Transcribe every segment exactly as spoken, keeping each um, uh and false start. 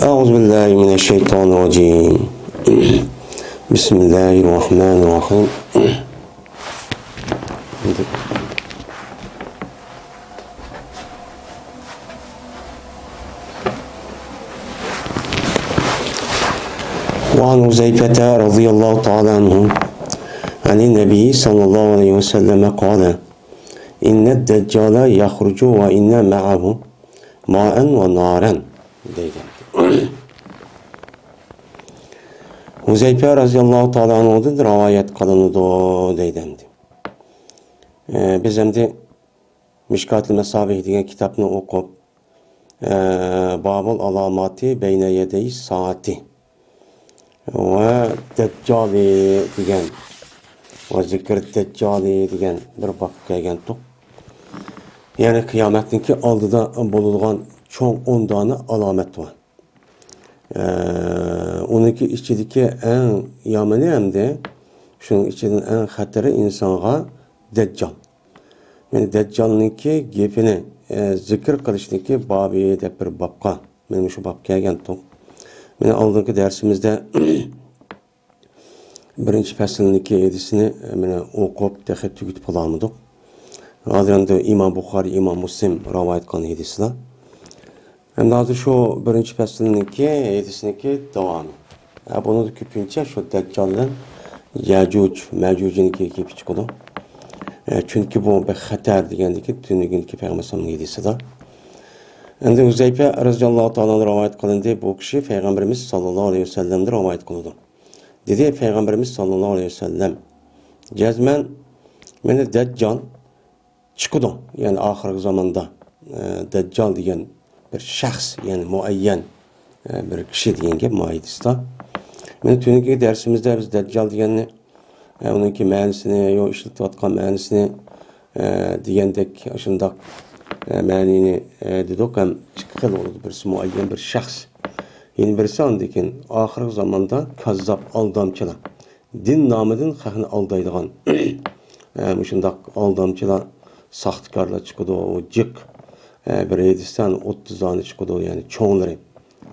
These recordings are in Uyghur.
أعوذ بالله من الشيطان الرجيم. بسم الله الرحمن الرحيم. وعن حذيفة رضي الله تعالى عنه عن النبي صلى الله عليه وسلم قال: إن الدجال يخرج وإن معه ماء ونارا، دەيدۇ. ھۇزەيپە رەزىياللاھۇ تائالا ئەنھۇدىن رىۋايەت قىلىنىدۇ، دەيدۇ ئەمدى. ئە، بىز ئەمدى مىشكاتۇل مەسابىھ دېگەن كىتابنى ئوقۇپ، ئە، بابۇل ئالاماتى بەينە يەدەي سائەتى ۋە دەججالى دېگەن ۋە زىكىر دەججالى دېگەن بىر بابقا كەلگەنتۇق. يەنى قىيامەتنىڭكى ئالدىدا بولىدىغان چوڭ ئون دانە ئالامەت بار. ئە، ئۇنىڭكى ئىچىدىكى ئەڭ يامىنى ھەمدە شۇنىڭ ئىچىدىن ئەڭ خەتىرى ئىنسانغا دەججال. يەنى دەججالنىڭكى گېپىنى، ئە، زىكىر قىلىشنىڭكى بابى دەپ بىر بابقا، مانا مۇشۇ باب كەلگەنتۇق. مانا ئالدىنقى دەرسىمىزدە بىرىنچى پەسىلنىڭكى ھەدىسىنى، ئە، مانا ئوقۇپ تېخى تۈگىتىپ بولالمىدۇق. ھازىر ئەمدى ئىمام بۇخارىي، ئىمام مۇسلىم رىۋايەت قىلغان ھەدىسلەر. ئەمدى ھازىر شۇ بىرىنچى پەسىلنىڭكى ھەدىسنىڭكى داۋامى. ھە، بۇنىڭدا كۆپىنچە شۇ دەججال بىلەن يەجۇج، مەجۇجنىڭكى گېپى چىقىدۇ. ئە، چۈنكى بۇ بەك خەتەر دېگەندىكىن تۈنۈگۈنكى پەيغەمبەر ئەلەيھىسسالامنىڭ ھەدىسىدە. ئەمدى ھۇزەيپە رەزىياللاھۇ تائالا ئانھۇدىن رىۋايەت قىلىندى. بۇ كىشى پەيغەمبىرىمىز ساللاللاھۇ ئەلەيھى ۋەسەللەمدىن رىۋايەت قىلىدۇ. دېدى پەيغەمبىرىمىز ساللاللاھۇ ئەلەيھى ۋەسەللەم، جەزمەن مانا دەججال چىقىدۇ. يەنى ئاخىرقى زاماندا، ئە، دەججال دېگەن بىر شەخس، يەنى مۇئەييەن، ئە، بىر كىشى دېگەن گەپ مۇ ھەدىستە. مانا تۈنۈگۈنكى دەرسىمىزدە بىز دەججال دېگەننى، ئە، ئۇنىڭكى مەنىسىنى، يو ئىشلىتىۋاتقان مەنىسىنى، ئە، دېگەندەك شۇنداق، ئە، مەنىنى، ئە، دېدۇق ھەم ئىككى خىل بولىدۇ. بىرسى مۇئەييەن بىر شەخس. يەنە بىرسى ئاندىن كېيىن ئاخىرقى زاماندا كاززاپ، ئالدامچىلار. دىن نامىدىن خەقنى ئالدايدىغان، ئە، مۇشۇنداق ئالدامچىلار، ساختىكارلار چىقىدۇ، ئۇ جىق، ئە، بىر ھەدىستە ئوتتۇز دانە چىقىدۇ، يەنى چوڭلىرى،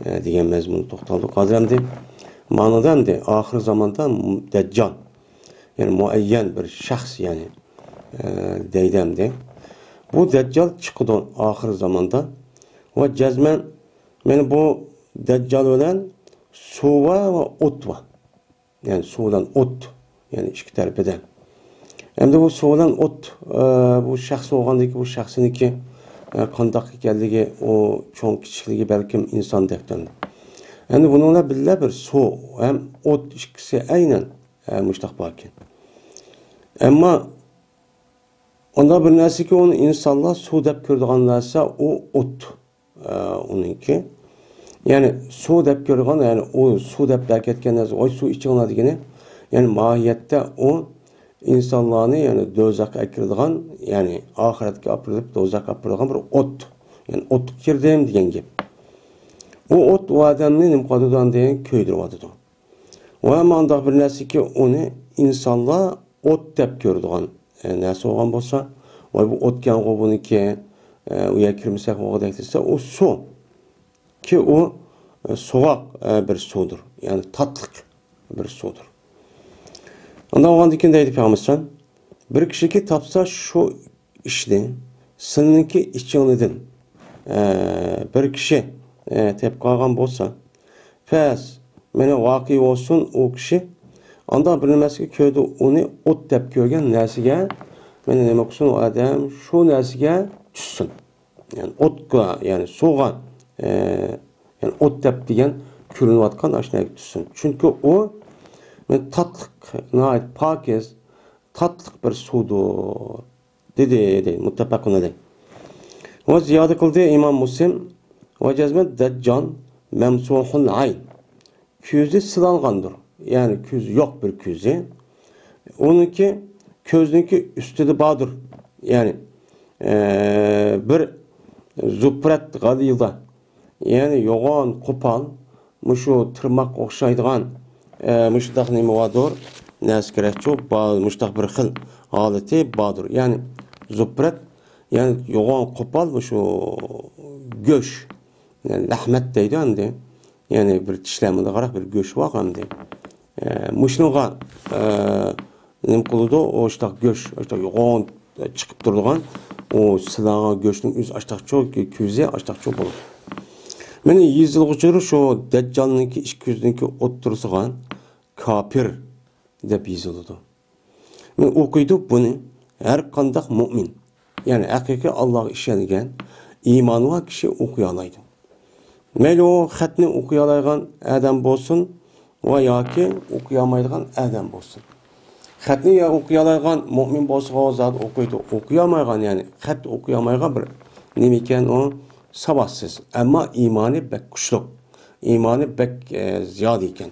ئە، دېگەن مەزمۇندا توختالدۇق. ھازىر ئەمدى مانىدا ئەمدى ئاخىر زاماندا دەججال، يەنى مۇئەييەن بىر شەخس، يەنى، ئە، دەيدۇ ئەمدى. بۇ دەججال چىقىدۇ ئاخىر زاماندا. ۋە جەزمەن مانا بۇ دەججال بىلەن سۇ ۋە ئوت بار. يەنى سۇ بىلەن ئوت، يەنى ئىككى تەرىپىدە. ئەمدى بۇ سۇ بىلەن ئوت، ئە، بۇ شەخس بولغاندىكى، بۇ شەخسنىڭكى، ئە، قانداق ئىكەنلىكى، ئۇ چوڭ كىچىكلىكى بەلكىم ئىنسان دەپتۇ. ئەمدى بۇنىڭ بىلەن بىللە بىر سۇ ھەم ئوت ئىككىسى ئەينەن، ئە، مۇشتاق باركەن. ئەمما ئۇنداق بىر نەرسىكى، ئۇنى ئىنسانلار سۇ دەپ كۆرىدىغان نەرسە ئۇ ئوت. ئە، ئۇنىڭكى. يەنى سۇ دەپ كۆرىدىغان، يەنى ئۇ سۇ دەپ بەركەتكەن نەرسە، ۋاي سۇ ئىچىڭلار دېگىنى. يەنى ماھىيەتتە ئۇ ئىنسانلارنى، يەنى دوزاخقا ئەكىرىدىغان، يەنى ئاخىرەتكە ئاپىرىدۇ، دوزاخقا ئاپىرىدىغان بىر ئوت. يەنى ئوتقا كىردىم دېگەن گەپ. ئۇ ئوت ئۇ ئادەمنى نېمە قىلىدۇ دېگەن، كۆيدۈرۈۋاتىدۇ. ۋە مانداق بىر نەرسىكى، ئۇنى ئىنسانلار ئوت دەپ كۆرىدىغان، ئە، نەرسە بولغان بولسا، ۋاي بۇ ئوتكەنغۇ بۇنىڭكى، ئە، ئۇ يەرگە كىرمىسەك بولغۇدەك دېسە، ئۇ سۇ. كى ئۇ، ئە، سوغۇق، ئە، بىر سۇدۇر. يەنى تاتلىق بىر سۇدۇر. ئاندىن بولغاندىن كېيىن دەيدۇ پەيغەمبەر، بىر كىشىكى تاپسا شۇ ئىشنى سىلىنىڭكى ئىچىڭلىدىن، ئە، بىر كىشى، ئە، تېپىپ قالغان بولسا، پەس، مانا ۋاقىئ بولسۇن ئۇ كىشى، ئانداق بىر نېمىسىگە كۆردى، ئۇنى ئوت دەپ كۆرگەن نەرسىگە، مانا نېمە قىلسۇن ئۇ ئادەم، شۇ نەرسىگە چۈشسۇن. يەنى ئوتقا، يەنى سۇغا، ئە، يەنى ئوت دەپ دېگەن كۆرۈنۈۋاتقان ئاشۇ نەرسىگە چۈشسۇن. چۈنكى ئۇ، مانا تاتلىق، ناھايىتى پاكىز، تاتلىق بىر سۇدۇر. دېدى، دەيدۇ، مۇتتەپەقۇن ئەلەيھ. ۋە زىيادە قىلدى ئىمام مۇسلىم، ۋە جەزمەن دەججال مەمسۇھۇل ئەين. كۆزى سىلانغاندۇر. يەنى كۆزى يوق بىر كۆزى. ئۇنىڭكى كۆزنىڭكى ئۈستىدە باردۇر. يەنى، ئە، بىر زۇپرەت غەلىزە. يەنى يوغان، قوپال، مۇشۇ تىرماققا ئوخشايدىغان، ئە، مۇشۇنداق نېمە باردۇر، نەرسە كېرەكچۇ، با-، مۇشۇنداق بىر خىل ھالىتى باردۇر. يەنى زۇپرەت، يەنى يوغان، قوپال، مۇشۇ گۆش، يەنى لەھمەت دەيدۇ ئەمدى. يەنى بىر چىشلەر مۇنداقراق بىر گۆش بار ئەمدى. ئە، مۇشۇنىڭغا، ئە، نېمە قىلىدۇ؟ ئۇ شۇنداق گۆش، شۇنداق يوغان چىقىپ تۇرىدىغان، ئۇ سىلانغان گۆشنىڭ ئۆزى ئاشتاقچۇ، كۆزى ئاشتاقچۇ بولىدۇ. مانا يېزىلغۇچىلىرى شۇ دەججالنىڭكى ئىككى كۆزىنىڭكى ئوتتۇرىسىغا كاپىر دەپ يېزىلىدۇ. مانا ئوقۇيدۇ بۇنى ھەر قانداق مۇئمىن، يەنى ھەقىقىي ئاللاغا ئىشەنگەن، ئىمانى بار كىشى ئوقۇيالايدۇ. مەيلى ئۇ خەتنى ئوقۇيالايدىغان ئادەم بولسۇن ۋە ياكى ئوقۇيالمايدىغان ئادەم بولسۇن. خەتنى يا ئوقۇيالايدىغان مۇئمىن بولسىغۇ زادى ئوقۇيدۇ، ئوقۇيالمايدىغان، يەنى خەت ئوقۇيالمايدىغان بىر نېمە ئىكەن ئۇ؟ ساۋاتسىز، ئەمما ئىمانى بەك كۈچلۈك، ئىمانى بەك، ئە، زىيادە ئىكەن.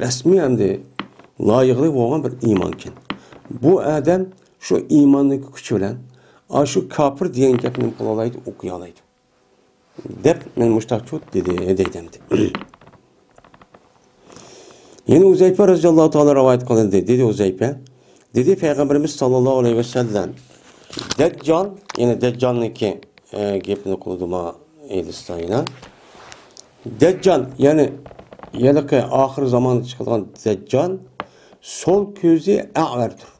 رەسمىي ئەمدى لايىقلىق بولغان بىر ئىمان ئىكەن. بۇ ئادەم شۇ ئىماننىڭ كۈچى بىلەن ئاشۇ كاپىر دېگەن گەپنى نېمە قىلالايدۇ؟ ئوقۇيالايدۇ. دەپ، مەن مۇشتاقچۇ دېدى، دەيدۇ ئەمدى. يەنە ئۇزەيپە رەزىياللاھۇ تائالا رىۋايەت قىلىندى. دېدى ئۇزەيپە، دېدى پەيغەمبىرىمىز ساللاللاھۇ ئەلەيھى ۋەسەللەم، دەججال، يەنى دەججالنىڭكى، ئە، گېپىنى قىلىدۇ ما ئېلىستا يەنە. دەججال، يەنى ھېلىقى ئاخىر زاماندا چىقىدىغان دەججال سول كۆزى ئەۋەردۇر.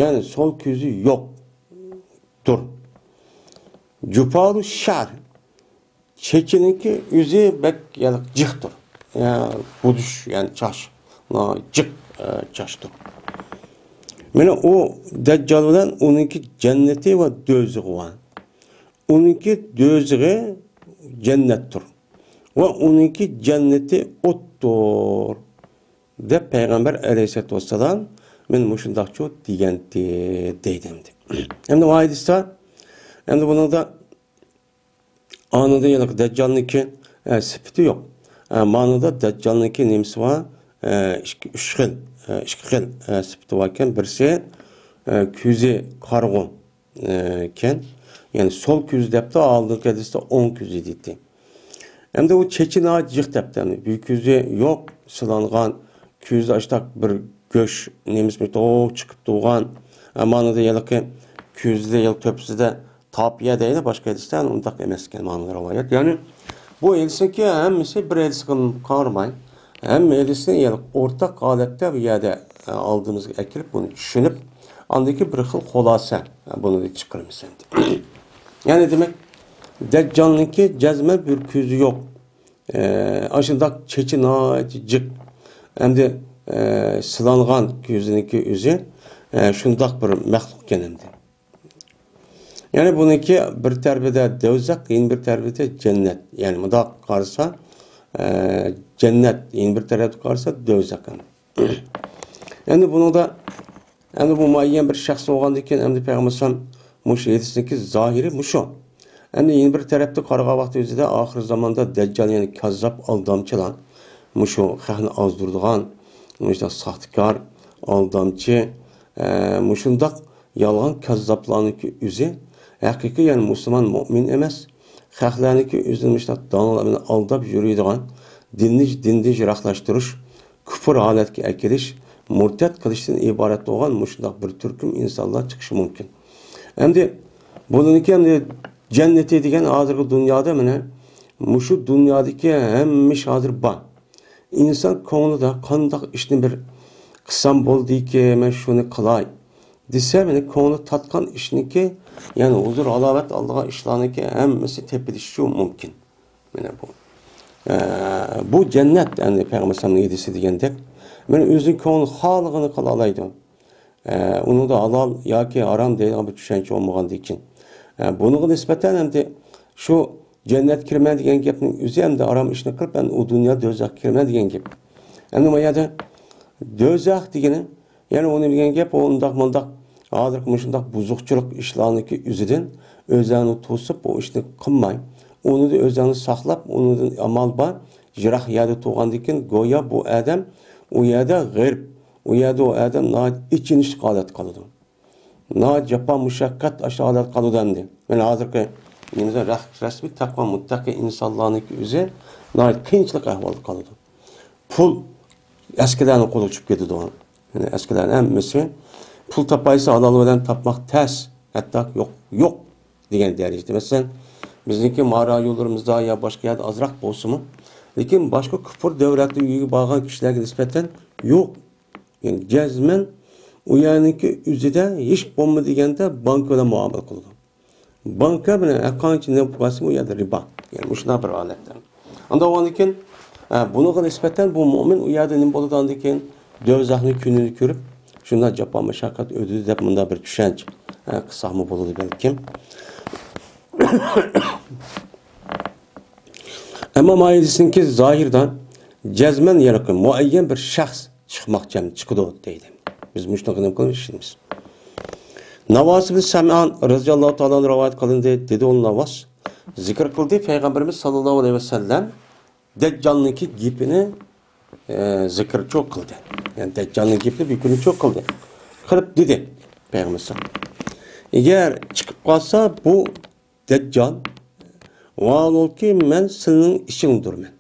يەنى سول كۆزى يوقتۇر. جۇپالۇ شەر، چېچىنىڭكى ئۆزى بەك، يەنى جىقتۇر. يەنى بۇدۇش، يەنى چاچ، جىق، ئە، چاچتۇر. مانا ئۇ دەججال بىلەن ئۇنىڭكى جەننىتى ۋە دوزىخى بار. ئۇنىڭكى دوزىخى جەننەتتۇر ۋە ئۇنىڭكى جەننىتى ئوتتۇر. دەپ پەيغەمبەر ئەلەيھىسسالاتۇ ۋەسسالام مەن مۇشۇنداقچۇ دېگەنتى دەيدۇ ئەمدى. ئەمدى ۋايدىسا، ئەمدى بۇنىڭدا ئانىدا يەنە دەججالنىڭكى، ئە، سۈپىتى يوق. ئە، مانىدا دەججالنىڭكى نېمىسى بار؟ ئە، ئىككى، ئۈچ خىل، ئە، ئىككى خىل، ئە، سۈپىتى باركەن. بىرسى، ئە، كۆزى قارىغۇ. ئىكەن. يەنى سول كۆزى دەپتۇ، ئالدىنقى ھەدىستە ئوڭ كۆزى دېدى. ئەمدى ئۇ چېچى ناھايىتى جىق دەپتۇ. ئەمدى بۇ كۆزى يوق، سىلانغان، كۆزى ئاشتاق بىر گۆش نېمىسى توق چىقىپ تۇرغان. ئە، مانىدا ھېلىقى كۆزىدە، ھېلىقى تۆپىسىدە تاپ يە دەيدۇ، باشقا ھەدىستە ئۇنداق ئەمەس ئىكەن، مانا رىۋايەت. يەنى بۇ ھەدىسنىڭكى ھەممىسى بىر ھەدىسكە قارىماي، ھەممە ھەدىسنى يەنى ئورتاق ھالەتتە بۇ يەردە، ئە، ئالدىمىزغا ئەكىرىپ، بۇنى چۈشىنىپ، ئاندىن كېيىن بىر خىل خۇلاسە، ئە، بۇنى چىقىرىمىز ئەمدى. يەنى دېمەك، دەججالنىڭكى جەزمەن بىر كۆزى يوق. ئە، ئاشۇنداق چېچى ناھايىتى جىق. ئەمدى، ئە، سىلانغان كۆزىنىڭكى ئۆزى، ئە، شۇنداق بىر مەخلۇق ئىكەن ئەمدى. يەنى بۇنىڭكى بىر تەرىپىدە دوزاخ، يەنە بىر تەرىپىدە جەننەت. يەنى مۇنداق قارىسا، ئە، جەننەت، يەنە بىر تەرەپتە قارىسا دوزاخ. ئەمدى بۇنىڭدا، ئەمدى بۇ مۇئەييەن بىر شەخس بولغاندىن كېيىن، ئەمدى پەيغەمبەر ئەلەيھىسسالام مۇشۇ ھەدىسنىڭكى زاھىرى مۇشۇ. ئەمدى يەنە بىر تەرەپتە قارىغان ۋاقتى ئۆزىدە ئاخىر زاماندا دەججال، يەنى كاززاپ، ئالدامچىلار، مۇشۇ خەقنى ئازدۇرىدىغان، مۇشۇنداق ساختىكار، ئالدامچى، ئە، مۇشۇنداق يالغان كاززاپلارنىڭكى ئۆزى ھەقىقىي، يەنى مۇسۇلمان مۇئمىن ئەمەس. خەقلەرنىڭكى ئۆزىنى مۇشۇنداق دانىلار بىلەن ئالداپ يۈرىدىغان، دىننى دىندىن يىراقلاشتۇرۇش، كۇپۇر ھالەتكە ئەكېلىش، مۇرتەت قىلىشتىن ئىبارەت بولغان مۇشۇنداق بىر تۈركۈم ئىنسانلار چىقىشى مۇمكىن. ئەمدى بۇنىڭكى ئەمدى جەننىتى دېگەن ھازىرقى دۇنيادا مانا مۇشۇ دۇنيادىكى ھەممە ئىش ھازىر بار. ئىنسان كۆڭلىدە قانداق ئىشنى بىر قىلسام بولدىكى، مەن شۇنى قىلاي دېسە، مانا كۆڭلى تارتقان ئىشنىكى، يەنى ھۇزۇر ھالاۋەت ئالىدىغان ئىشلارنىكى ھەممىسى تېپىلىشى مۇمكىن. مانا بۇ. ئە، بۇ جەننەت، يەنى پەيغەمبەر ئەلەيھىسسالامنىڭ ھەدىسى دېگەندەك، مانا ئۆزىنىڭ كۆڭلى خالىغىنى قىلالايدۇ. ئە، ئۇنىڭدا ھالال ياكى ھارام دەيدىغان بىر چۈشەنچە بولمىغاندىن كېيىن. ئە، بۇنىڭغا نىسبەتەن ئەمدى شۇ جەننەتكە كىرىمەن دېگەن گەپنىڭ ئۆزى ئەمدى ھارام ئىشنى قىلىپ، ئەمدى ئۇ دۇنيا دوزاخقا كىرىمەن دېگەن گەپ. ئەمدى ما يەردە دوزاخ دېگىنى، يەنى ئۇنى دېگەن گەپ، ئۇ ئۇنداق مۇنداق، ھازىرقى مۇشۇنداق بۇزۇقچىلىق ئىشلارنىڭكى ئۆزىدىن ئۆزەڭنى توسۇپ، ئۇ ئىشنى قىلماي، ئۇنىڭدىن ئۆزەڭنى ساقلاپ، ئۇنىڭدىن ئامال بار، يىراق يەردە تۇرغاندىن كېيىن، گويا بۇ ئادەم ئۇ يەردە غېرىب، ئۇ يەردە ئۇ ئادەم ناھايىتى ئېچىنىشلىق ھالەتتە قالىدۇ. ناھايىتى جاپا مۇشەققەت ئاشۇ ھالەتتە قالىدۇ ئەمدى. مانا ھازىرقى نېمىدە رەس-، رەسمىي تەقۋا مۇتتەقى ئىنسانلارنىڭكى ئۆزى ناھايىتى قىيىنچىلىق ئەھۋالدا قالىدۇ. پۇل ئەسكىلەرنىڭ قولىغا چۈشۈپ كېتىدۇ. يەنى ئەسكىلەرنىڭ ھەممىسى پۇل تاپايسا ھالال بىلەن تاپماق تەس، ھەتتا يوق، يوق دېگەن دەرىجىدە. مەسىلەن، بىزنىڭكى ما رايونلىرىمىزدا يا باشقا يەردە ئازراق بولسىمۇ، لېكىن باشقا كۇپۇر دەۋلەتلىرىگە بارغان كىشىلەرگە نىسبەتەن يوق. يەنى جەزمەن ئۇ يەرنىڭكى ئۆزىدە ھېچ بولما دېگەندە بانكا بىلەن مۇئامىلە قىلىدۇ. بانكا بىلەن ھەرقانچە نېمە بولسا ئۇ يەردە رىبا. يەنى مۇشۇنداق بىر ھالەتتە. ئاندىن ئۇنىڭدىن كېيىن، ئە، بۇنىڭغا نىسبەتەن بۇ مۆمىن ئۇ يەردە نېمە بولىدۇ ئاندىن كېيىن؟ دوزاخنىڭ كۈنىنى كۆرۈپ، شۇنداق جاپا مۇشەققەت ئۆتىدۇ دەپ مۇنداق بىر چۈشەنچە، ئە، قىلساقمۇ بولىدۇ بەلكىم. ئەمما مائىدىسىنىڭكى زاھىردا جەزمەن يەنە مۇئەييەن بىر شەخس چىقماقچى ھەم چىقىدۇ دەيدۇ. بىز مۇشۇنىڭغا نېمە قىلىمىز، ئىشىنىمىز. ناۋاس ئىبن سەمئان رەزىياللاھۇ تائالا ئەنھۇ رىۋايەت قىلىندى، دېدى ئۇ ناۋاس، زىكىر قىلدى پەيغەمبىرىمىز ساللاللاھۇ ئەلەيھى ۋەسەللەم دەججالنىڭكى گېپىنى، ئە، زىكىرچۇ قىلدى. يەنى دەججالنىڭ گېپىنى بىر كۈنى چۇ قىلدى. قىلىپ دېدى پەيغەمبەر ساللاللاھۇ ئەلەيھى ۋەسەللەم، ئەگەر چىقىپ قالسا بۇ دەججال، ۋاھالۇكى مەن سېنىڭ ئىچىڭدۇرمەن.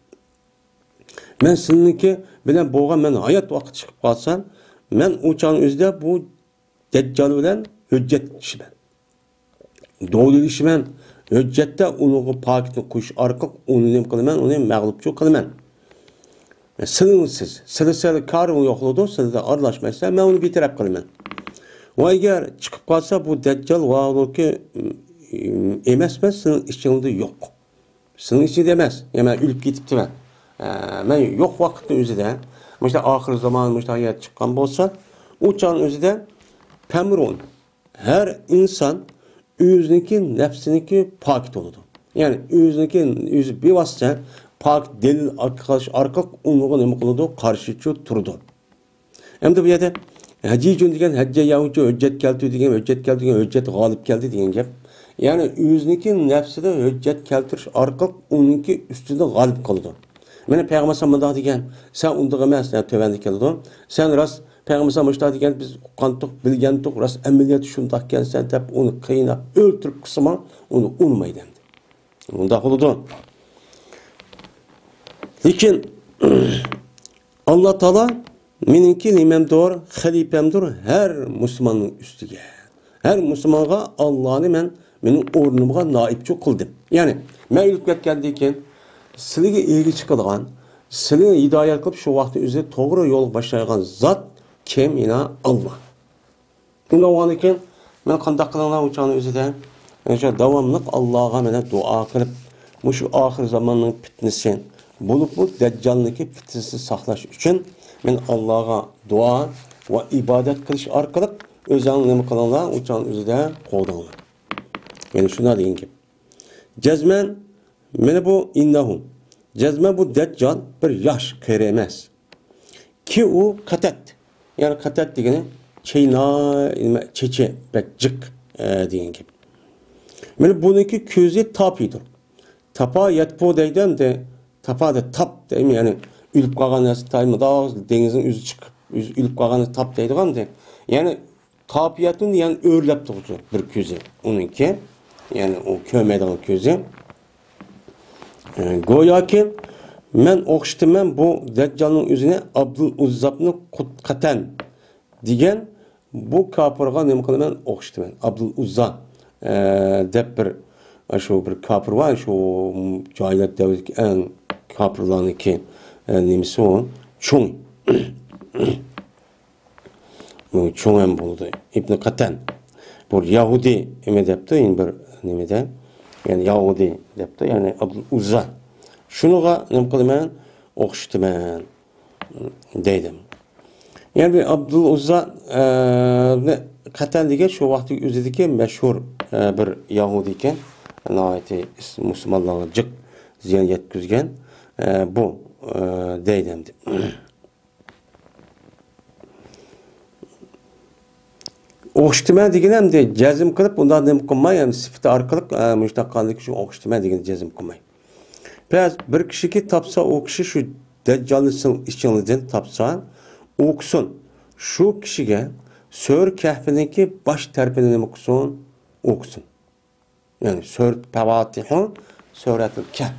مەن سېنىڭكى بىلەن بولغان، مەن ھايات ۋاقىت چىقىپ قالسام، مەن ئۇ چاغنىڭ ئۆزىدە بۇ دەججال بىلەن ھۆججەتلىشىمەن. دولىلىشىمەن. ھۆججەتتە ئۇنىڭغا پاكىتنى قويۇش ئارقىلىق ئۇنى نېمە قىلىمەن؟ ئۇنى مەغلۇپچۇ قىلىمەن. سىلىڭسىز، سىلىسىلە كارى يوقلىدۇ، سىلىدە ئارىلاشمايسىلەر، مەن ئۇنى بىتەرەپ قىلىمەن. ۋە ئەگەر چىقىپ قالسا، بۇ دەججال ۋاھالۇكى ئەمەسمەن، سېنىڭ ئىچىڭدە يوق. سېنىڭ ئىچىڭدە ئەمەس، يا مەن ئۆلۈپ كېتىپتىمەن. ئە، مەن يوق ۋاقىتنىڭ ئۆزىدە، مۇشۇنداق ئاخىر زامان، مۇشۇنداق ھايات چىققان بولسا، ئۇ چاغنىڭ ئۆزىدە پەمرۇن، ھەر ئىنسان ئۆزىنىڭكى نەپسىنىڭكى پاكىتى بولىدۇ. يەنى ئۆزىنىڭكى ئۆزى بىۋاسىتە پاكىت دەلىل ئارقىلىق، ئارقىلىق ئۇنىڭغا نېمە قىلىدۇ؟ قارشى چۇ تۇرىدۇ. ئەمدى بۇ يەردە ھەجىجۇن دېگەن ھەججە يەھۇججۇ، ھۆججەت كەلتۈر دېگەن، ھۆججەت كەلتۈرگەن، ھۆججەت غالىب كەلدى دېگەن گەپ. يەنى ئۆزىنىڭكى نەپسىدە ھۆججەت كەلتۈرۈش ئارقىلىق ئۇنىڭكى ئۈستىدە غالىب قىلىدۇ. مانا پەيغەمبەر مۇنداق دېگەن، سەن ئۇنداق ئەمەس، يەنى تۆۋەندە كېلىدۇ. سەن راست پەيغەمبەر مۇشۇنداق دېگەن، بىز ئۇققانتۇق، بىلگەنتۇق، راست ئەمەلىيەتتە شۇنداق ئىكەنسەن دەپ ئۇنى قىيناپ ئۆلتۈرۈپ قىلسىمۇ ئۇنى ئۇنىمايدۇ ئەمدى. مۇنداق بولىدۇ. لېكىن ئاللا تائالا مېنىڭكى نېمەمدۇر، خەلىپەمدۇر ھەر مۇسۇلماننىڭ ئۈستىگە. ھەر مۇسۇلمانغا ئاللانى مەن مېنىڭ ئورنۇمغا نائىبچۇ قىلدىم. يەنى مەن ئۆلۈپ كەتكەندىن كېيىن سىلىگە ئىگە چىقىدىغان، سىلىنى ھىدايەت قىلىپ شۇ ۋاقىتنىڭ ئۆزىدە توغرا يولغا باشلايدىغان زات كىم؟ يەنە ئاللا. شۇنداق بولغاندىن كېيىن مەن قانداق قىلىڭلار ئۇ چاغنىڭ ئۆزىدە؟ شۇ داۋاملىق ئاللاغا مەن دۇئا قىلىپ، مۇشۇ ئاخىر زاماننىڭ پىتنىسى، بولۇپمۇ دەججالنىڭكى پىتنىسىنى ساقلاش ئۈچۈن مەن ئاللاغا دۇئا ۋە ئىبادەت قىلىش ئارقىلىق ئۆزۈڭلار نېمە قىلىڭلار، ئۇ چاغنىڭ ئۆزىدە قوغداڭلار. يەنى شۇنداق دېگەن گەپ. جەزمەن، مانا بۇ ئىننەھۇ. جەزمەن بۇ دەججال بىر ياش، قېرى ئەمەس. كى ئۇ قەتەت. يەنى قەتەت دېگىنى چەينە، نېمە، چېچى بەك جىق، ئە، دېگەن گەپ. مانا بۇنىڭكى كۆزى تاپىدۇر. تاپا يەتپۇ دەيدۇ ئەمدى. تاپا دە تاپ دەيمۇ، يەنى ئۆلۈپ قالغان نەرسە تايمۇ، دېڭىزنىڭ ئۆزى چىقىپ، ئۆزى ئۆلۈپ قالغاننى تاپ دەيدىغان ئەمدى. يەنى تاپىيەتنى يەنى ئۆرلەپ تۇرغۇچى بىر كۆزى ئۇنىڭكى، يەنى ئۇ كۆرمەيدىغان كۆزى. ئە، گوياكى مەن ئوخشىتىمەن بۇ دەججالنىڭ ئۆزىنى ئابدۇل ئۇززابنى قۇت-، قەتەن دېگەن بۇ كاپىرغا نېمە قىلىمەن؟ ئوخشىتىمەن. ئابدۇل ئۇززا، ئە، دەپ بىر، شۇ بىر كاپىر بار، شۇ جاھىلىيەت دەۋرىدىكى ئەڭ كاپىرلارنىڭكى، ئە، نېمىسى ئۇ؟ چوڭى. بۇ چوڭ ھەم بولىدۇ. ئىبنى قەتەن. بۇ يەھۇدىي نېمە دەپتۇ؟ يەنە بىر نېمىدە. يەنى يەھۇدىي دەپتۇ. يەنى ئابدۇل ئۇززا. شۇنىڭغا نېمە قىلىمەن؟ ئوخشىتىمەن دەيدۇ. يەنى بۇ ئابدۇل ئۇززا، ئە، قەتەن دېگەن شۇ ۋاقىتتىكى ئۆزىدىكى مەشھۇر، ئە، بىر يەھۇدىي ئىكەن. ناھايىتى مۇسۇلمانلارغا جىق زىيان يەتكۈزگەن. ئە، بۇ، ئە، دەيدۇ ئەمدى. ئوخشىتىمەن دېگىنى ئەمدى جەزم قىلىپ، ئۇنداق نېمە قىلماي، ئەمدى سۈپىتى ئارقىلىق، ئە، مۇشۇنداق قىلغاندىكىن شۇ ئوخشىتىمەن دېگىنى جەزم قىلماي. پەرەز، بىر كىشىكى تاپسا، ئۇ كىشى شۇ دەججالنى سىڭ-، ئىچىڭلىدىن تاپسا، ئوقۇسۇن. شۇ كىشىگە سۈرە كەھپىنىڭكى باش تەرىپىنى نېمە قىلسۇن؟ ئوقۇسۇن. يەنى سۈرە پەۋاتىھۇ، سۈرەتۇل كەھپ.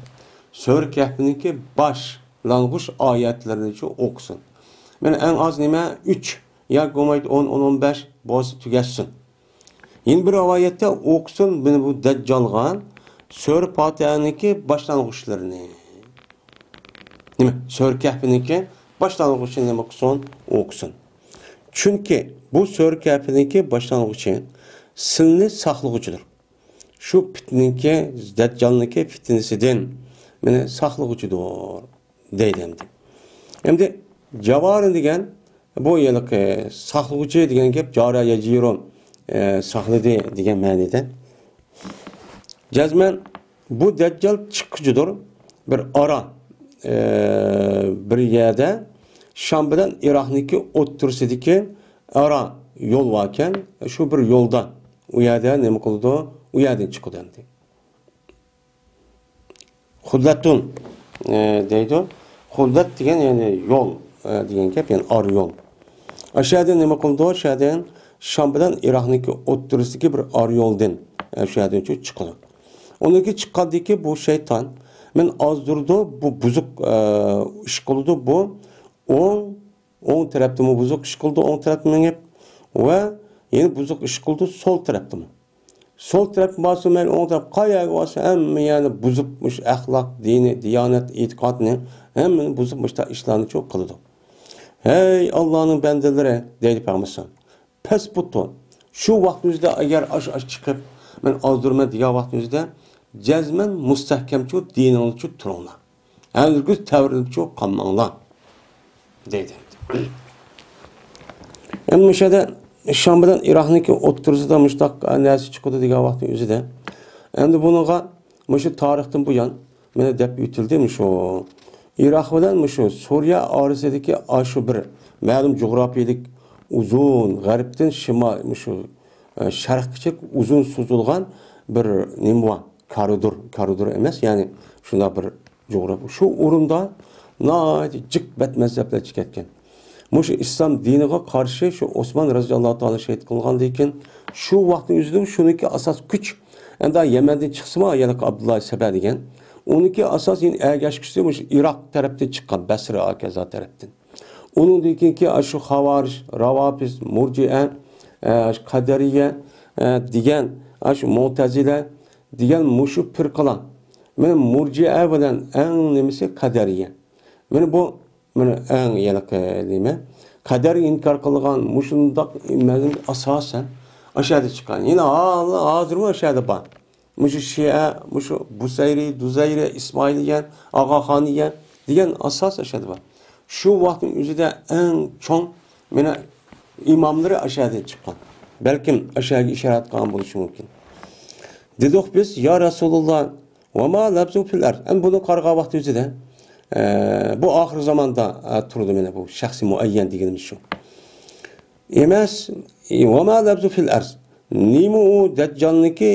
سۈرە كەھپنىڭكى باشلانغۇچ ئايەتلىرىنىچۇ ئوقۇسۇن. مانا ئەڭ ئاز نېمە؟ ئۈچ ياكى بولمايدۇ ئون، ئون، ئون بەش بولسا تۈگەتسۇن. يەنە بىر رىۋايەتتە ئوقۇسۇن مانا بۇ دەججالغا سۈرە پاتىھەنىڭكى باشلانغۇچلىرىنى. نېمە، سۈرە كەھپىنىڭكى باشلانغۇچىنى نېمە قىلسۇن؟ ئوقۇسۇن. چۈنكى بۇ سۈرە كەھپىنىڭكى باشلانغۇچى سىلىنى ساقلىغۇچىدۇر. شۇ پىتنىنىڭكى، دەججالنىڭكى پىتنىسىدىن مېنى ساقلىغۇچىدۇر، دەيدۇ ئەمدى. ئەمدى جاۋارى دېگەن بۇ ھېلىقى ساقلىغۇچى دېگەن گەپ، جارا يەجىرۇ، ئە، ساقلىدى دېگەن مەنىدە. جەزمەن بۇ دەججال چىققۇچىدۇر. بىر ئارا، ئە، بىر يەردە شام بىلەن ئىراقنىڭكى ئوتتۇرىسىدىكى ئارا يول باركەن، شۇ بىر يولدا ئۇ يەردە نېمە قىلىدۇ؟ ئۇ يەردىن چىقىدۇ ئەمدى. خۇدلەتۇن، ئە، دەيدۇ. خۇدلەت دېگەن يەنى يول، ئە، دېگەن گەپ، يەنى ئارا يول. ئاشۇ يەردىن نېمە قىلىدۇ؟ ئاشۇ يەردىن شام بىلەن ئىراقنىڭكى ئوتتۇرىسىدىكى بىر ئارا يولدىن، ئە، شۇ يەردىن چىقىدۇ. ئۇنىڭكى چىققاندىكى بۇ شەيتان، مەن ئازدۇردۇ، بۇ بۇزۇق، ئە، ئىش قىلىدۇ، بۇ ئوڭ، ئوڭ تەرەپتىمۇ بۇزۇق ئىش قىلىدۇ، ئوڭ تەرەپتە مېڭىپ، ۋە يەنە بۇزۇق ئىش قىلىدۇ، سول تەرەپتىمۇ. سول تەرەپتىن بارسىمۇ مەيلى، ئوڭ تەرەپ قايەرگە بارسا، ھەممە يەرنى بۇزۇپ، مۇشۇ ئەخلاق، دىنى، دىيانەت، ئېتىقادنى، ھەممىنى بۇزۇپ، مۇشۇنداق ئىشلارنى چۇ قىلىدۇ. ھەي، ئاللانىڭ بەندىلىرى، دەيدۇ پەيغەمبەر ئەلەيھىسسالام. پەس بۇتۇ. شۇ ۋاقىتنىڭ ئۆزىدە ئەگەر ئاش، ئاش چىقىپ، مەن ئازدۇرىمەن دېگەن ۋاقىتنىڭ ئۆزىدە، جەزمەن مۇستەھكەمچۇ دىنىڭلارچۇ تۇرۇڭلار. ھەرگىز تەۋرىنىپچۇ قالماڭلار، دەيدۇ. ئەمدى مۇشۇ يەردە شام بىلەن ئىراقنىڭكى ئوتتۇرىسىدا مۇشۇنداق نەرسە چىقىدۇ دېگەن ۋاقىتنىڭ ئۆزىدە. ئەمدى بۇنىڭغا مۇشۇ تارىختىن بۇيان مانا دەپ ئۆتۈلدى مۇشۇ. ئىراق بىلەن مۇشۇ سۈرىيە ئارىسىدىكى ئاشۇ بىر مەلۇم جۇغراپىيىلىك ئۇزۇن، غەربتىن شىمال، مۇشۇ، ئە، شەرققىچە ئۇزۇن سوزۇلغان بىر نېمە بار؟ كارىدور، كارىدور ئەمەس، يەنى شۇنداق بىر جۇغراپىيە. شۇ ئورۇندا ناھايىتى جىق بەت مەزھەپلەر چىقىۋەتكەن. مۇشۇ ئىسلام دىنىغا قارشى شۇ ئوسمان رەزىياللاھۇ تائالا شېھىت قىلغاندىن كېيىن، شۇ ۋاقىتنىڭ ئۆزىدە شۇنىڭكى ئاساس كۈچ، ئەمدى يەمەندىن چىقسىمۇ، يەنە ئابدۇللا سەبە دېگەن، ئۇنىڭكى ئاساس يەنە ئەگەشكۈچىسى مۇشۇ ئىراق تەرەپتىن چىققان، بەسرە، ھاكازا تەرەپتىن. ئۇنىڭدىن كېيىنكى ئاشۇ خاۋارىج، راۋاپىز، مۇرجىئە، ئە، قەدەرىيە، ئە، دېگەن، ئاشۇ مۇتەزىلە دېگەن مۇشۇ پىرقىلار. مانا مۇرجىئە بىلەن ئەڭ نېمىسى قەدەرىيە. مانا بۇ، مانا ئەڭ ھېلىقى نېمە؟ قەدەر ئىنكار قىلغان مۇشۇنداق مەزمۇن ئاساسەن ئاشۇ يەردە چىققان. يەنە ھال-، ھازىرمۇ ئاشۇ يەردە بار. مۇشۇ شىئە، مۇشۇ بۇسەيرى، دۇزەيرى، ئىسمائىلىيە، ئاغاخانىيە دېگەن ئاساس ئاشۇ يەردە بار. شۇ ۋاقىتنىڭ ئۆزىدە ئەڭ چوڭ مانا ئىماملىرى ئاشۇ يەردىن چىققان. بەلكىم ئاشۇ يەرگە ئىشارە قىلغان بولۇشى مۇمكىن. دېدۇق بىز، يا رەسۇلۇللا، ۋەما لەبزۇ فىل ئەرز. ئەمدى بۇنى قارىغان ۋاقتى ئۆزىدە، ئە، بۇ ئاخىر زاماندا، ئە، تۇرىدۇ مانا بۇ شەخسى مۇئەييەن دېگىنىمىز شۇ. ئەمەس، ۋەما لەبزۇ فىل ئەرز. نېمە ئۇ دەججالنىڭكى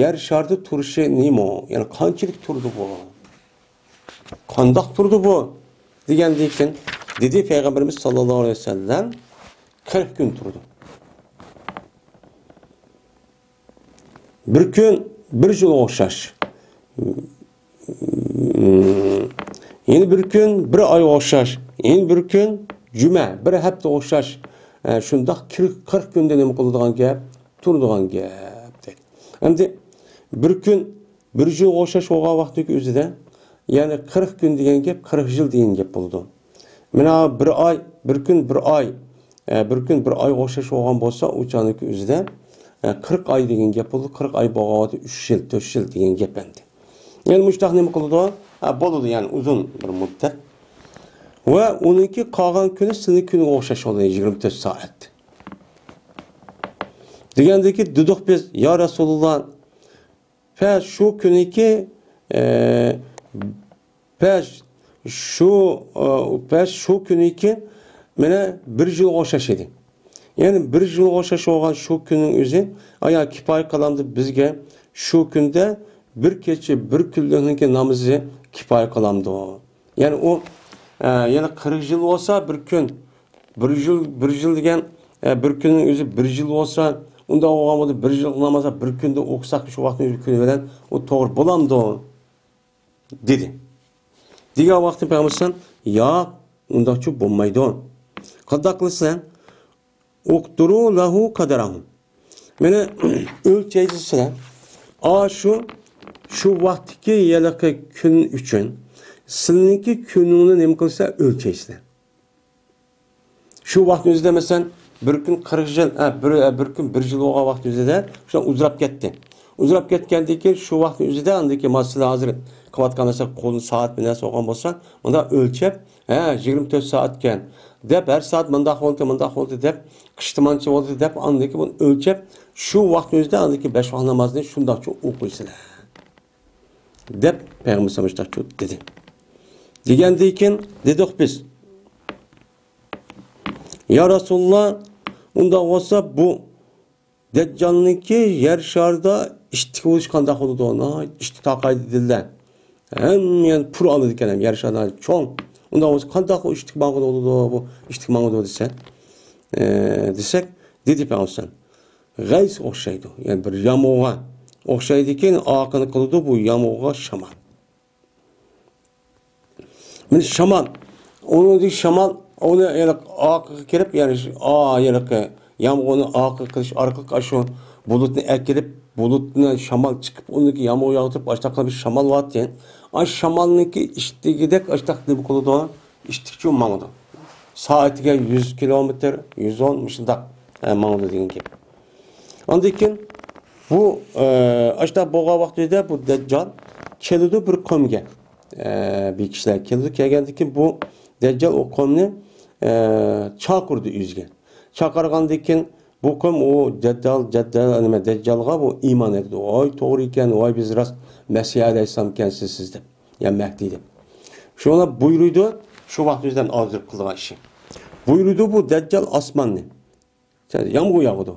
يەر شارىدا تۇرۇشى نېمە ئۇ؟ يەنى قانچىلىك تۇرىدۇ بۇ؟ قانداق تۇرىدۇ بۇ؟ دېگەندىن كېيىن دېدى پەيغەمبىرىمىز ساللاللاھۇ ئەلەيھى ۋەسەللەم، قىرىق كۈن تۇرىدۇ. بىر كۈن بىر يىلغا ئوخشاش. يەنە بىر كۈن بىر ئايغا ئوخشاش. يەنە بىر كۈن جۈمە، بىر ھەپتىگە ئوخشاش. ئە، شۇنداق قىرىق، قىرىق كۈندە نېمە قىلىدىغان گەپ؟ تۇرىدىغان گەپ دەيدۇ. ئەمدى بىر كۈن بىر يىلغا ئوخشاش بولغان ۋاقىتنىڭ ئۆزىدە، يەنى قىرىق كۈن دېگەن گەپ، قىرىق يىل دېگەن گەپ بولىدۇ. مانا بىر ئاي، بىر كۈن بىر ئاي، ئە، بىر كۈن بىر ئايغا ئوخشاش بولغان بولسا، ئۇ چاغنىڭكى ئۆزىدە، ئە، قىرىق ئاي دېگەن گەپ بولىدۇ، قىرىق ئاي بولغان ۋاقىتتا ئۈچ يىل، تۆت يىل دېگەن گەپ ئەمدى. يەنى مۇشۇنداق نېمە قىلىدۇ؟ ھە، بولىدۇ، يەنى ئۇزۇن بىر مۇددەت. ۋە ئۇنىڭكى قالغان كۈنى سىلىنىڭ كۈنىگە ئوخشاش بولىدۇ، يىگىرمە تۆت سائەت. دېگەندىكى دېدۇق بىز، يا رەسۇلۇللا، پەس شۇ كۈنىكى، ئە، پەس شۇ، ئە، پەس شۇ كۈنىكى مانا بىر يىلغا ئوخشاش ئىدى. يەنى بىر يىلغا ئوخشاش بولغان شۇ كۈننىڭ ئۆزى، ئايا كىپايە قىلامدۇ بىزگە شۇ كۈندە بىر كېچە، بىر كۈنلۈكنىڭكى نامىزى كىپايە قىلامدۇ؟ يەنى ئۇ، ئە، يەنى قىرىق يىل بولسا بىر كۈن، بىر يىل، بىر يىل دېگەن، ئە، بىر كۈننىڭ ئۆزى بىر يىل بولسا، ئۇنداق بولغان بولسا بىر يىل نامازدا بىر كۈندە ئوقۇساق شۇ ۋاقىتنىڭ ئۆزى كۈنى بىلەن ئۇ توغرا بولامدۇ؟ دېدى. دېگەن ۋاقىتتا پەيغەمبەر ئەلەيھىسسالام، ياق، ئۇنداقچە بولمايدۇ. قانداق قىلىسەن؟ ئۇقدۇرۇ لەھۇ قەدەرەھۇ. مانا ئۆلچەيسىلەر. ئاشۇ، شۇ ۋاقىتتىكى ھېلىقى كۈن ئۈچۈن سىلىنىڭكى كۈنۈڭنى نېمە قىلسا ئۆلچەيسىلەر. شۇ ۋاقىتنىڭ ئۆزىدە، مەسىلەن، بىر كۈن قىرىق يىل، ھە، بىر، بىر كۈن بىر يىل بولغان ۋاقىتنىڭ ئۆزىدە شۇ ئۇزىراپ كەتتى. ئۇزىراپ كەتكەندىن كېيىن شۇ ۋاقىتنىڭ ئۆزىدە ئاندىن كېيىن مانا سىلەر ھازىر قىلىۋاتقان نەرسە قولدا سائەت بىر نەرسە بولغان بولسا، مۇنداق ئۆلچەپ، ھە، يىگىرمە تۆت سائەتكەن دەپ، ھەر سائەت مۇنداق بولدى، مۇنداق بولدى دەپ، قىشتىمانچە بولدى دەپ، ئاندىن كېيىن بۇنى ئۆلچەپ، شۇ ۋاقىتنىڭ ئۆزىدە ئاندىن كېيىن بەش ۋاق نامازنى شۇنداقچە ئوقۇيسىلەر. دەپ پەيغەمبەر مۇشۇنداق دېدى. دېگەندىن كېيىن دېدۇق بىز، يا رەسۇلاللا، ئۇنداق بولسا بۇ دەججالنىڭكى يەر شارىدا ئىتتىك بولۇشى قانداق بولىدۇ؟ ناھايىتى ئىتتىك تاقايدۇ دېدىلەر. ھەممە يەرنى پۇر ئالىدىكەن، ھەم يەر شارىدا چوڭ. ئۇنداق بولسا قانداق ئۇ ئىتتىك ماڭىدۇ، بۇ ئىتتىك ماڭىدۇ دېسە، ئە، دېسەك، دېدى پەيغەمبەر، غەيس ئوخشايدۇ. يەنى بىر يامغۇرغا ئوخشايدىكەن، ئاقىنى قىلىدۇ بۇ يامغۇرغا شامال. مانا شامال، ئۇنىڭدىكى شامال، ئۇنى ھېلىقى ئاقىغا كىرىپ، يەنى شۇ، ئا، ھېلىقى يامغۇرنى ئاقىغا قىلىش ئارقىلىق، ئاشۇ بۇلۇتنى ئەكىرىپ، بۇلۇتنى شامال چىقىپ، ئۇنىڭدىكى يامغۇر ياغدۇرۇپ، ئاشتاق قىلىپ شامال بارتى. ئاش شامالنىڭكى ئىشتىكىدەك ئاشتاق نېمە قىلىدۇ؟ ئىشتىكچۇ ماڭىدۇ. سائىتىگە يۈز كىلومېتىر، يۈز ئون مۇشۇنداق، ئە، ماڭىدۇ دېگەن گەپ. ئاندىن كېيىن بۇ، ئە، ئاشۇنداق بولغان ۋاقتىدا بۇ دەججال كېلىدۇ بىر قومگە. ئە، بىر كىشىلەر كېلىدۇ. كەلگەندىن كېيىن بۇ دەججال ئۇ قومنى، ئە، چاقىرىدۇ ئۆزىگە. چاقىرغاندىن كېيىن بۇ قوم ئۇ دەججال، دەججال، نېمە، دەججالغا بۇ ئىمان ئېيتىدۇ. ۋاي، توغرا ئىكەن، ۋاي، بىز راست مەسىھ ئەلەيھىسسالام ئىكەنسىز سىز دەپ. يا مەھدى دەپ. شۇڭا بۇيرۇيدۇ، شۇ ۋاقىت ئۆزىدىن ئازدۇر قىلىدىغان ئىشى. بۇيرۇيدۇ بۇ دەججال ئاسماننى. يامغۇر ياغىدۇ.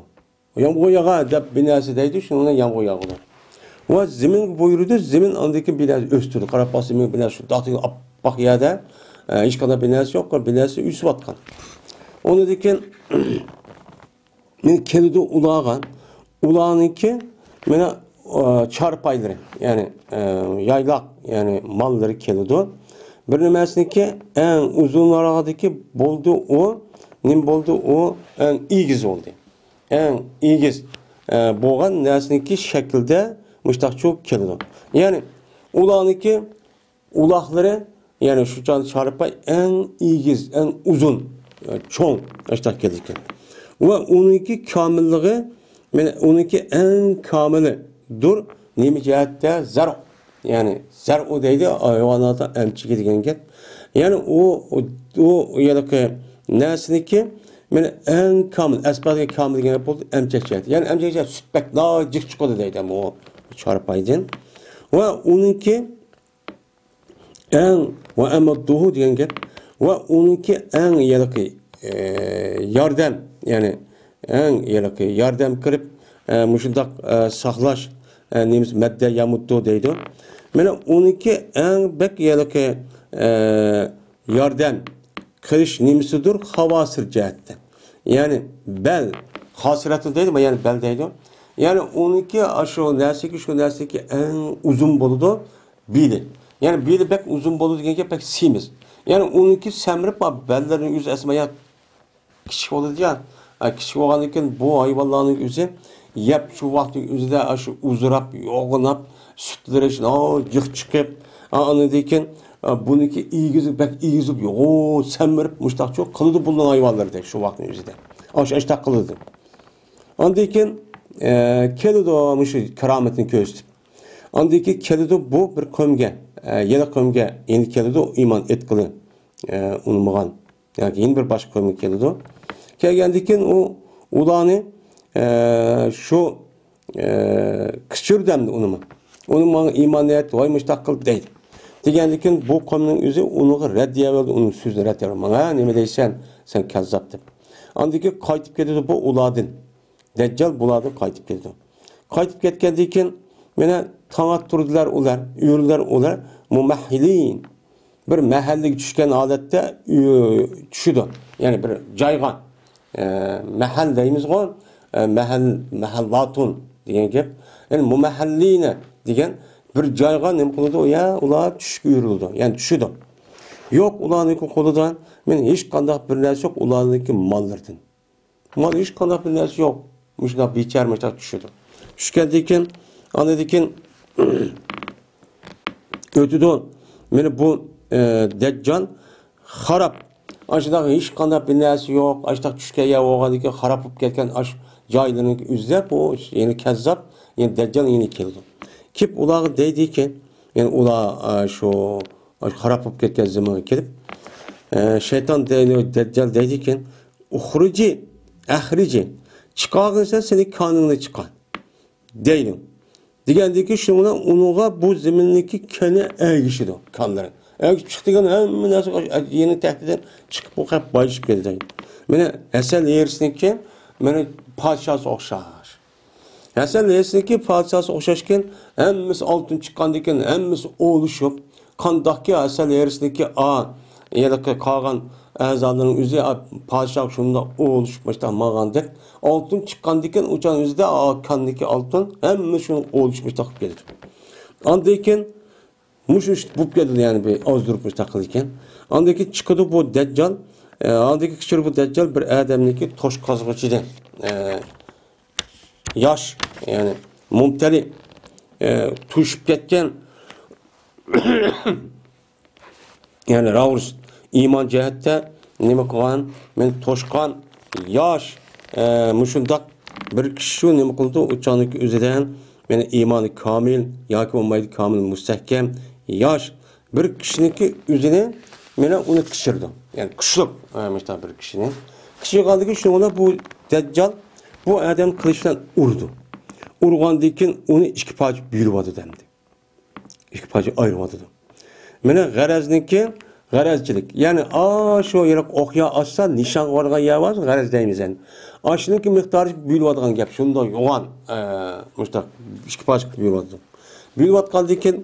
يامغۇر ياغا دەپ بىر نەرسە دەيدۇ، شۇنىڭ بىلەن يامغۇر ياغىدۇ. ۋە زېمىنگە بۇيرۇيدۇ، زېمىن ئاندىن كېيىن بىر نەرسە ئۆستۈرىدۇ. قاراپ باقسا، زېمىن بىر نەرسە شۇنداق ئاپئاق يەردە، ئە، ھېچقانداق بىر نەرسە يوق، بىر نەرسە ئۆسۈۋاتقان. ئۇنىڭدىن كېيىن مانا كېلىدۇ ئۇلارغا. ئۇلارنىڭكى مانا، ئە، چارپايلىرى، يەنى، ئە، يايلاق، يەنى ماللىرى كېلىدۇ. بىر نېمەسىنىڭكى ئەڭ ئۇزۇنراقىدىكى بولدى ئۇ، نېمە بولدى ئۇ؟ ئەڭ ئېگىز بولدى. ئەڭ ئېگىز، ئە، بولغان نەرسىنىڭكى شەكلىدە مۇشتاقچۇ كېلىدۇ. يەنى ئۇلارنىڭكى ئۇلاقلىرى، يەنى شۇ چاغدا چارپاي ئەڭ ئېگىز، ئەڭ ئۇزۇن، ئە، چوڭ، ئاشتاق كېلىدىكەن. ۋە ئۇنىڭكى كامىللىقى، مانا ئۇنىڭكى ئەڭ كامىلىدۇر. نېمە جەھەتتە؟ زەرئۇ. يەنى زەرئۇ دەيدۇ، ھايۋاناتنىڭ ئەمچىكى دېگەن گەپ. يەنى ئۇ، ئۇ، ئۇ ھېلىقى نەرسىنىڭكى، مانا ئەڭ كامىل، ئەسپاتى كامىل دېگەن گەپ بولدى، ئەمچەك جەھەتتە. يەنى ئەمچەك جەھەتتە سۈت بەك ناھايىتى جىق چىقىدۇ دەيدۇ بۇ چارپايدىن. ۋە ئۇنىڭكى ئەڭ ۋە ئەمەددۇھۇ دېگەن گەپ. ۋە ئۇنىڭكى ئەڭ ھېلىقى، ئە، ياردەم، يەنى ئەڭ ھېلىقى ياردەم كىرىپ، ئە، مۇشۇنداق، ئە، ساقلاش، ئە، نېمىسى مەددە يەمۇددۇ دەيدۇ. مانا ئۇنىڭكى ئەڭ بەك ھېلىقى، ئە، ياردەم قىلىش نېمىسىدۇر، خاۋاسىر جەھەتتە. يەنى بەل، خاسىرەتنى دەيدۇ، يەنى بەل دەيدۇ. يەنى ئۇنىڭكى، ئاشۇ نەرسىكى، شۇ نەرسىكى ئەڭ ئۇزۇن بولىدۇ. بېلى. يەنى بېلى بەك ئۇزۇن بولىدۇ دېگەن گەپ بەك سېمىز. يەنى ئۇنىڭكى سەمرىپ، بەللىرىنى ئۆزى ئەسمە يا كىچىك بولىدۇ يا. ئە، كىچىك بولغاندىن كېيىن بۇ ھايۋانلارنىڭ ئۆزى يەپ شۇ ۋاقىتنىڭ ئۆزىدە ئاشۇ ئۇزىراپ، يوغىناپ، سۈتلىرى شۇنداق جىق چىقىپ، ئا، ئاندىن كېيىن، ئا، بۇنىڭكى ئېگىزى بەك ئېگىزىپ، يوغۇ سەمرىپ، مۇشتاقچۇ قىلىدۇ بۇنىڭ ھايۋانلىرىدەك شۇ ۋاقىتنىڭ ئۆزىدە. ئاشۇ ئاشتاق قىلىدۇ. ئاندىن كېيىن، ئە، كېلىدۇ مۇشۇ كارامىتىنى كۆرسىتىپ. ئاندىن كېيىن كېلىدۇ بۇ بىر قومگە، ئە، يەنە قومگە، يەنە كېلىدۇ ئىمان ئېيتقىلى، ئە، ئۇنىمىغان. ياكى يەنە بىر باشقا قومغا كېلىدۇ. كەلگەندىن كېيىن ئۇ، ئۇلارنى، ئە، شۇ، ئە، قىچۇر دەمدى ئۇنىمۇ. ئۇنى ماڭا ئىمان ئېيت، ۋاي مۇشتاق قىل دەيدۇ. دېگەندىن كېيىن بۇ قومنىڭ ئۆزى ئۇنىڭغا رەددىيە بەردى، ئۇنىڭ سۆزىنى رەددىيە بەردى. ماڭا نېمە دەيسەن، سەن كەززاپ دەپ. ئاندىن كېيىن قايتىپ كېتىدۇ بۇ ئۇلاردىن. دەججال بۇلاردىن قايتىپ كېتىدۇ. قايتىپ كەتكەندىن كېيىن، مانا، تاڭ ئاتتۇرىدىلار ئۇلار، يۈرىدىلەر ئۇلار، مۇمەھھىلىن. بىر مەھەللىگە چۈشكەن ھالەتتە، ئۈ-، چۈشىدۇ. يەنى بىر جايغا، ئە، مەھەل دەيمىزغۇ، ئە، مەھەل، مەھەللاتۇن دېگەن گەپ. يەنى مۇمەھھىلىنە دېگەن بىر جايغا نېمە قىلىدۇ؟ يا، ئۇلار چۈشكە يۈرۈلىدۇ. يەنى چۈشىدۇ. يوق، ئۇلارنىڭكى قولىدا مانا ھېچقانداق بىر نەرسە يوق، ئۇلارنىڭكى ماللىرىدىن. مانا ھېچقانداق بىر نەرسە يوق. مۇشۇنداق بىچارە مۇشۇنداق چۈشىدۇ. چۈشكەندىن كېيىن، ئاندىن كېيىن ئۆتىدۇ. مانا بۇ ئە، دەججال خاراب. ئاشۇنداق ھېچقانداق بىر نەرسە يوق. ئاشۇنداق چۈشكەن يەر بولغاندىكىن خاراب بولۇپ كەتكەن ئاش جايلىرىنى ئۆزلەپ، ئۇ يەنە كەززاپ، يەنە دەججال يەنە كېلىدۇ. كېلىپ ئۇلارغا دەيدىكەن، يەنى ئۇلار، ئە، شۇ، ئاشۇ خاراب بولۇپ كەتكەن زېمىنغا كېلىپ، ئە، شەيتان دەيدۇ، دەججال دەيدىكەن، «ئۇخرىجى، ئەخرىجى، چىقارغىنسەن سېنى كانىڭنى چىقار» دەيدۇ. دېگەندىكى شۇنىڭ بىلەن ئۇنىڭغا بۇ زېمىننىڭكى كەنى ئەگىشىدۇ، كانلىرى. ئەگىشىپ چىقتى دېگەن ھەممە نەرسە يەنە تەختىدىن چىقىپ بۇ قەپ بايىشىپ كېتىدۇ. مانا ھەسەل ھېرىسنىڭكى مانا پادىشاھسى ئوخشاش. ھەسەل ھېرىسنىڭكى پادىشاھسى ئوخشاشكەن، ھەممىسى ئالتۇن چىققاندىكىن ھەممىسى ئولۇشۇپ، قانداقكى ھەسەل ھېرىسنىڭكى ئا، ھېلىقى قالغان ئەزالىرىنىڭ ئۆزى، ئا، پادىشاھ شۇنداق ئولۇشۇپ مۇشتاق ماڭغاندەك، ئالتۇن چىققاندىكىن ئۇچان ئۆزىدە، ئا، كاندىكى ئالتۇن، ھەممىسى شۇنىڭ ئولۇشۇپ مۇشتاق قىلىپ كېتىدۇ. ئاندىن كېيىن مۇشۇ ئىش بولۇپ كېتىدۇ، يەنى بىر ئازدۇرۇپ مۇشتاق قىلىدىكەن. ئاندىن كېيىن چىقىدۇ بۇ دەججال، ئە، ئاندىن كېيىن قىچىرىدۇ بۇ دەججال بىر ئادەمنىڭكى توشقازغۇچىدىن، ئە، ياش، يەنى مۇمتەلى، ئە، توشۇپ كەتكەن، يەنى راۋۇرۇس ئىمان جەھەتتە نېمە قىلغان؟ مېنى توشقان ياش، ئە، مۇشۇنداق بىر كىشى شۇ نېمە قىلىدۇ؟ ئۇ چاغدىكى ئۆزىدە مېنى ئىمانى كامىل ياكى بولمايدۇ كامىل مۇستەھكەم ياش بىر كىشىنىڭكى ئۆزىنى مېنى ئۇنى قىچىرىدۇ. يەنى كۈچلۈك، ئە، مۇشۇنداق بىر كىشىنى. قىچىرغاندىكىن شۇنىڭ بىلەن بۇ دەججال بۇ ئادەم قىلىچ بىلەن ئۇرىدۇ. ئۇرغاندىكىن ئۇنى ئىككى پارچە بۆلۈۋاتىدۇ ئەمدى. ئىككى پارچە ئايرىۋاتىدۇ. مانا غەرەزنىڭكى غەرەزچىلىك. يەنى ئاشۇ يېرىق ئوقيا ئاتسا، نىشانغا ئۇرغان يەر بار، غەرەز دەيمىز ئەمدى. ئاشۇنىڭكى مىقدارى بۆلۈۋاتىدىغان گەپ. شۇنداق يوغان، ئە، مۇشۇنداق ئىككى پارچە قىلىپ بۆلۈۋاتىدۇ. بۆلۈۋاتقاندىكىن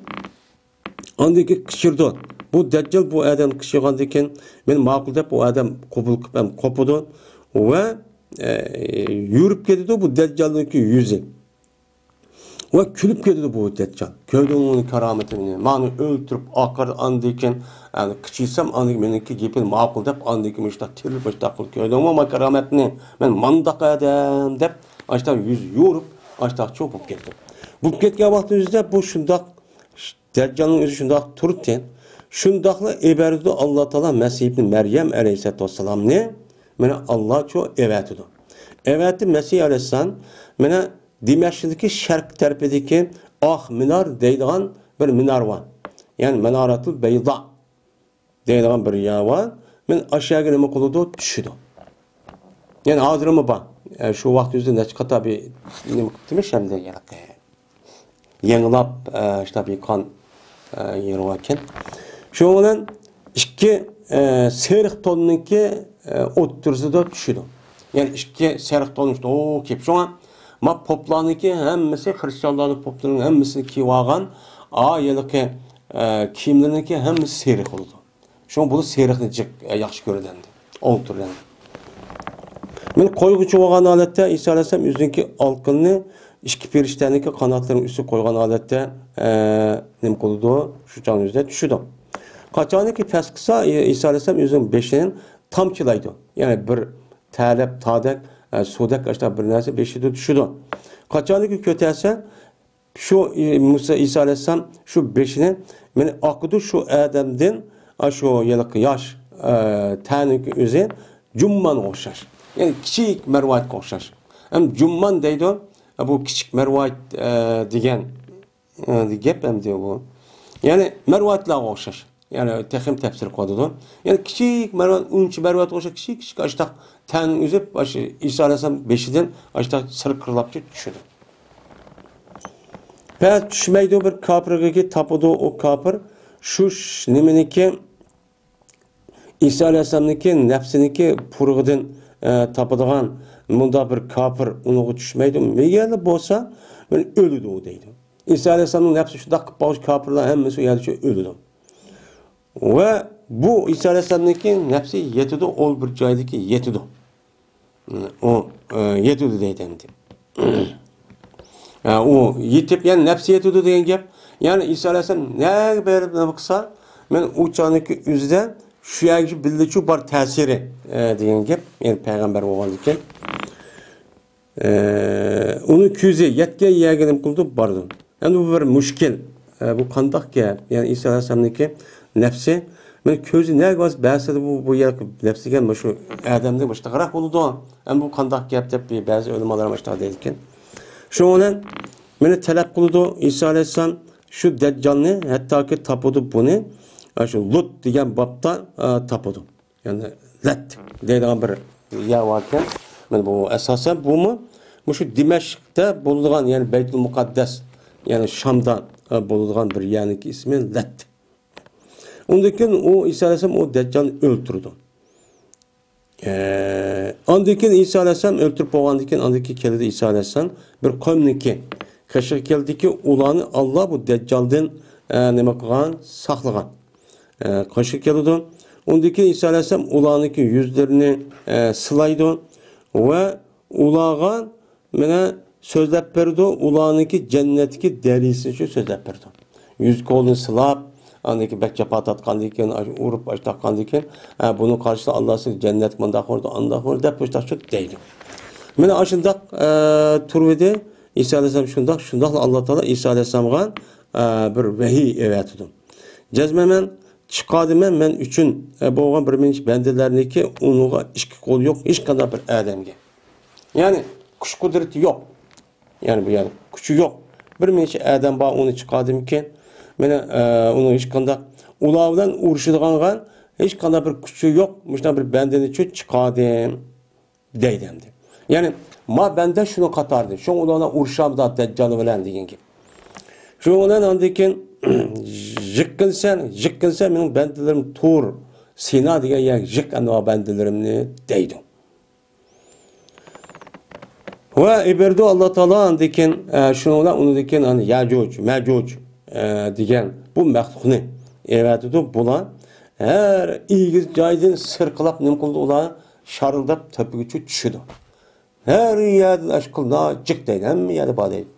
ئاندىن كېيىن قىچىرىدۇ. بۇ دەججال بۇ ئادەم قىچىرغاندىن كېيىن مېنى ماقۇل دەپ، ئۇ ئادەم قوبۇل قىلىپ ھەم قوپىدۇ ۋە، ئە، يۈرۈپ كېتىدۇ بۇ دەججالنىڭكى يۈزى. ۋە كۈلۈپ كېتىدۇ بۇ دەججال. «كۆردۈڭمۇ مېنىڭ كارامىتىمنى؟ ماڭا ئۆلتۈرۈپ ئاقىر، ئاندىن كېيىن، ئە، قىچىرسام، ئاندىن كېيىن مېنىڭكى گېپىم ماقۇل» دەپ، ئاندىن كېيىن مۇشتاق تىرىلىپ مۇشتاق قىلىپ، «كۆردۈڭمۇ مانا كارامەتنى؟ مەن مانداق ئادەم» دەپ، ئاشتاق يۈز يورۇپ، ئاشتاق چوپ بولۇپ كەتتى. بولۇپ كەتكەن ۋاقتىمىزدا بۇ شۇنداق دەججالنىڭ ئۆزى شۇنداق تۇرۇپتى. شۇنداقلا ئېۋەرىدۇ ئاللا تائالا مەسىھ ئىبنى مەريەم ئەلەيھىسسالاتۇ ۋەسسالامنى، مانا ئاللا چۇ ئەۋەتىدۇ. ئەۋەتىپ مەسىھ ئەلەيھىسسالام، مانا دىمەشقتىكى شەرق تەرىپىدىكى ئاق مىنار دەيدىغان بىر مىنار بار. يەنى مەنارەتۇل بەيزا دەيدىغان بىر يەر بار. مانا ئاشۇ يەرگە نېمە قىلىدۇ؟ چۈشىدۇ. يەنى ھازىرمۇ بار. ئە، شۇ ۋاقىت ئۆزىدە نەچچە قاتا بىر نېمە قىپتىمىش ئەمدى يەنىقى. يېڭىلاپ، ئە، شۇنداق بىر كان، ئە، يېرى باركەن. شۇنىڭ بىلەن ئىككى، ئە، سېرىق توننىڭكى، ئە، ئوتتۇرىسىدا چۈشىدۇ. يەنى ئىككى سېرىق تون ئۈستىدە ئو كېلىپ. شۇڭا ما پوپلارنىڭكى ھەممىسى، خرىستىيانلارنىڭ پوپلىرىنىڭ ھەممىسىنى كىيىۋالغان، ئا، ھېلىقى، ئە، كىيىملىرىنىڭكى ھەممىسى سېرىق بولىدۇ. شۇڭا بۇلار سېرىقنى جىق، ئە، ياخشى كۆرىدۇ ئەمدى. ئولتۇرىدۇ ئەمدى. مانا قويغۇچى بولغان ھالەتتە ئىسا ئەلەيھىسسالام ئۆزىنىڭكى ئالقىنىنى ئىككى پەرىشتەنىڭكى قاناتلىرىنىڭ ئۈستىگە قويغان ھالەتتە، ئە، نېمە قىلىدۇ؟ شۇ چاغنىڭ ئۆزىدە چۈشىدۇ. قاچانكى پەس قىلسا، ئى-، ئىسا ئەلەيھىسسالام ئۆزىنىڭ بېشىنى تامچىلايدۇ. يەنى بىر تەلەپ تادەك، ئە، سۇدەك ئاشۇنداق بىر نەرسە بېشىدا چۈشىدۇ. قاچانكى كۆتەرسە، شۇ، ئى، مۇسا، ئىسا ئەلەيھىسسالام شۇ بېشىنى، مانا ئاقىدۇ شۇ ئادەمدىن، ئا، شۇ ھېلىقى ياش، ئە، تەنىڭكى ئۆزى جۇممانغا ئوخشاش. يەنى كىچىك مەرۋايىتقا ئوخشاش. ھەم جۇممان دەيدۇ، ئە، بۇ كىچىك مەرۋايىت، ئە، دېگەن، ئە، گەپ ئەمدى بۇ. يەنى مەرۋايىتلارغا ئوخشاش. يەنى تېخىمۇ تەپسىر قىلىۋاتىدۇ. يەنى كىچىك مەرۋايىت، ئۇنچە مەرۋايىتقا ئوخشاش كىچىك، كىچىك ئاشتاق تەن ئۈزۈپ، ئاشۇ ئىسا ئەلەيھىسسالام بېشىدىن ئاشتاق سىرقىرلاپچە چۈشىدۇ. پەس چۈشمەيدۇ، بىر كاپىرغىكى تاپىدۇ، ئۇ كاپىر شۇ ش-، نېمىنىكى، ئىسا ئەلەيھىسسالامنىڭكى نەپسىنىڭكى پۇرىقىدىن، ئە، تاپىدىغان مۇنداق بىر كاپىر ئۇنىڭغا چۈشمەيدۇ. مېگەرلا بولسا، مانا ئۆلىدۇ دەيدۇ. ئىسا ئەلەيھىسسالامنىڭ نەپسى شۇنداق قىلىپ باققۇچە كاپىرلار ھەممىسى ئۇ يەردە شۇ ئۆلىدۇ. ۋە بۇ ئىسا ئەلەيھىسسالامنىڭكى نەپسى يېتىدۇ، ئۇ بىر جايدىكى يېتىدۇ. ئۇ، ئە، يېتىدۇ دەيدۇ ئەمدى. ئە، ئۇ يېتىپ، يەنى نەپسى يېتىدۇ دېگەن گەپ. يەنى ئىسا ئەلەيھىسسالام نەگە بېرىپ نېمە قىلسا، مەن ئۇ چاغنىڭكى ئۆزىدە شۇ يەرگە بىللىچۇ بار تەسىرى، ئە، دېگەن گەپ. يەنى پەيغەمبەر بولغاندىكىن. ئە، ئۇنىڭ كۆزى يەتكەن يەرگە نېمە قىلىدۇ؟ بارىدۇ. ئەمدى بۇ بىر مۈشكۈل. ئە، بۇ قانداق گەپ؟ يەنى ئىسا ئەلەيھىسسالامنىڭكى نەپسى مانا كۆزى نەگە بارسا، بەزىدە بۇ، بۇ يەر نەپسىگە مۇشۇ ئادەمدىن مۇشۇنداقراق بولىدۇ. ئەمما بۇ قانداق گەپ دەپ بەزى ئۆلىمالار مۇشۇنداق دەيدىكەن. شۇنىڭ بىلەن مېنى تەلەپ قىلىدۇ ئىسا ئەلەيھىسسالام شۇ دەججالنى، ھەتتاكى تاپىدۇ بۇنى، ئە، شۇ لۇت دېگەن بابتا، ئە، تاپىدۇ. يەنى لەت دەيدىغان بىر يەر باركەن. مانا بۇ ئاساسەن بۇمۇ مۇشۇ دىمەشقتە بولىدىغان، يەنى بەيتۇل مۇقەددەس، يەنى شامدا، ئە، بولىدىغان بىر يەرنىڭكى ئىسمى لەت. ئۇندىن كېيىن ئۇ ئىسا ئەلەيھىسسالام ئۇ دەججالنى ئۆلتۈرىدۇ. ئە، ئاندىن كېيىن ئىسا ئەلەيھىسسالام ئۆلتۈرۈپ بولغاندىن كېيىن، ئاندىن كېيىن كېلىدۇ ئىسا ئەلەيھىسسالام بىر قومنىڭكى قېشىغا كېلىدۇكى، ئۇلارنى ئاللا بۇ دەججالدىن، ئە، نېمە قىلغان؟ ساقلىغان. ئە، قېشىغا كېلىدۇ. ئۇندىن كېيىن ئىسا ئەلەيھىسسالام ئۇلارنىڭكى يۈزلىرىنى، ئە، سىلايدۇ ۋە ئۇلارغا مانا سۆزلەپ بېرىدۇ، ئۇلارنىڭكى جەننەتتىكى دەرىجىسىنى شۇ سۆزلەپ بېرىدۇ. يۈز قولىنى سىلاپ، ئاندىن كېيىن بەك جاپا تارتقاندىن كېيىن، ئۇرۇپ ئاشتاققاندىن كېيىن، ھە، بۇنى قارىسا ئاللا سىزگە جەننەت مۇنداق بولىدۇ، ئانداق بولىدۇ دەپ مۇشۇنداق شۇ دەيدۇ. مانا ئاشۇنداق، ئە، تۇرۇۋىدى ئىسا ئەلەيھىسسالام شۇنداق، شۇنداقلا ئاللا تائالا ئىسا ئەلەيھىسسالامغا، ئە، بىر ۋەھىي ئەۋەتىدۇ. جەزمەن مەن چىقاردىمەن، مەن ئۈچۈن، ئە، بولغان بىر نەچچە بەندىلەرنىكى ئۇنىڭغا ئىككى قولى يوق ھېچقانداق بىر ئادەمگە. يەنى كۈچ قۇدرىتى يوق. يەنى بۇ يەنى كۈچى يوق. بىر نەچچە ئادەم بار، ئۇنى چىقاردىمىكىن؟ مانا، ئە، ئۇنىڭ ھېچقانداق ئۇلار بىلەن ئۇرۇشىدىغانغا ھېچقانداق بىر كۈچى يوق. مۇشۇنداق بىر بەندىنى چىقاردىم دەيدۇ ئەمدى. يەنى ما بەندە شۇنىڭ قاتارىدا، شۇڭا ئۇلار بىلەن ئۇرۇشامدا دەججال بىلەن دېگەن گەپ. شۇنىڭ بىلەن ئاندىن كېيىن يىققىنسەن، يىققىنسەن مېنىڭ بەندىلىرىم تۇر، سىنا دېگەن يەرگە يىق ئەمدى بەندىلىرىمنى دەيدۇ. ۋە ئېبەردۇ ئاللا تائالا ئاندىن كېيىن، ئە، شۇنىڭ بىلەن ئۇنىڭدىن كېيىن، ئەنە، يەجۇج، مەجۇج، ئە، دېگەن بۇ مەخلۇقنى ئەۋەتىدۇ. بۇلار ھەر ئېگىز جايدىن سىرقىلاپ نېمە قىلىدۇ؟ ئۇلار شارىلداپ تۆپىگىچە چۈشىدۇ. ھەر يەردىن ئاشقىلار جىق دەيدۇ، ھەممە يەردە بار دەيدۇ.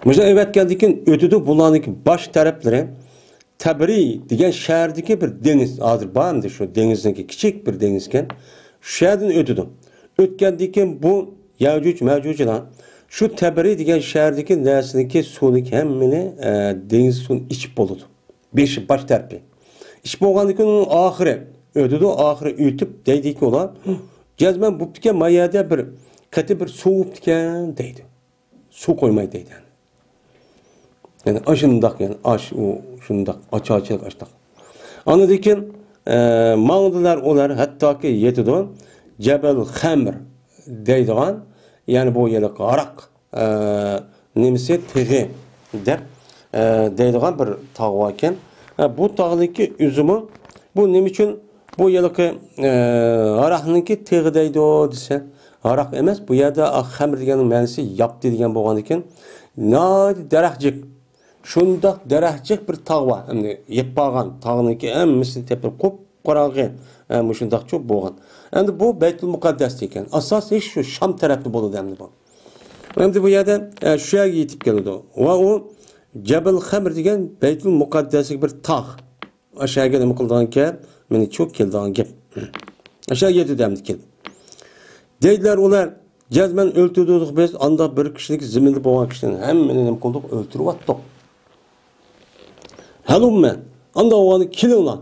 مۇشۇنداق ئەۋەتكەندىن كېيىن ئۆتىدۇ، بۇلارنىڭكى باش تەرەپلىرى تەبرى دېگەن شەھەردىكى بىر دېڭىز، ھازىر بار ئەمدى شۇ دېڭىزنىڭكى كىچىك بىر دېڭىزكەن، شۇ يەردىن ئۆتىدۇ. ئۆتكەندىن كېيىن بۇ يەجۇج مەجۇجلار شۇ تەبرى دېگەن شەھەردىكى نەرسىنىڭكى سۇنىڭكى ھەممىنى، ئە، دېڭىز سۇنى ئىچىپ بولىدۇ. بېشى، باش تەرىپى. ئىچىپ بولغاندىن كېيىن ئۇنىڭ ئاخىرى ئۆتىدۇ، ئاخىرى ئۆتۈپ دەيدىكى ئۇلار، جەزمەن بوپتىكەن، ما يەردە بىر قېتى بىر سۇ بوپتىكەن دەيدۇ. سۇ قويماي دەيدۇ. يەنى ئاشۇنداق، يەنى ئاش، ئۇ شۇنداق، ئاچارچىلىق ئاشتاق. ئاندىن كېيىن، ئە، ماڭدىلار ئۇلار، ھەتتاكى يېتىدۇ جەبەل خەمر دەيدىغان، يەنى بۇ يەرلىك ھاراق، ئە، نېمىسى، تېغى دەپ، ئە، دەيدىغان بىر تاغ باركەن. ئە، بۇ تاغنىڭكى ئۆزىمۇ، بۇ نېمە ئۈچۈن بۇ ھېلىقى، ئە، ھاراقنىڭكى تېغى دەيدۇ دېسە، ھاراق ئەمەس، بۇ يەردە خەمر دېگەننىڭ مەنىسى ياپتى دېگەن بولغاندىكىن، ناھايىتى دەرەخ جىق، شۇنداق دەرەخ جىق بىر تاغ بار. ئەمدى يېپىپ بارغان تاغنىڭكى ھەممىسىنى تېپىپ قۇپقاراڭغۇ، ئە، مۇشۇنداقچۇ بولغان. ئەمدى بۇ بەيتۇل مۇقەددەس ئىكەن. ئاساسى شۇ شام تەرەپتە بولىدۇ ئەمدى بۇ. ئەمدى بۇ يەردە، ئە، شۇ يەرگە يېتىپ كېلىدۇ. ۋە ئۇ جەبەل خەمر دېگەن بەيتۇل مۇقەددەسلىك بىر تاغ. ئاشۇ يەرگە نېمە قىلىدىغان گەپ؟ مېنى چۇ كېلىدىغان گەپ. ئاشۇ يەرگە يېتىدۇ ئەمدى كېلىپ. دەيدىلەر ئۇلار، جەزمەن ئۆلتۈردۇق بىز، ئانداق بىر كىشىنىڭكى زېمىندا بولغان كىشىلەرنى ھەممىنى نېمە قىلدۇق؟ ئۆلتۈرۈۋەتتۇق. ھەلۇممە، ئانداق بولغاندا كېلىڭلار.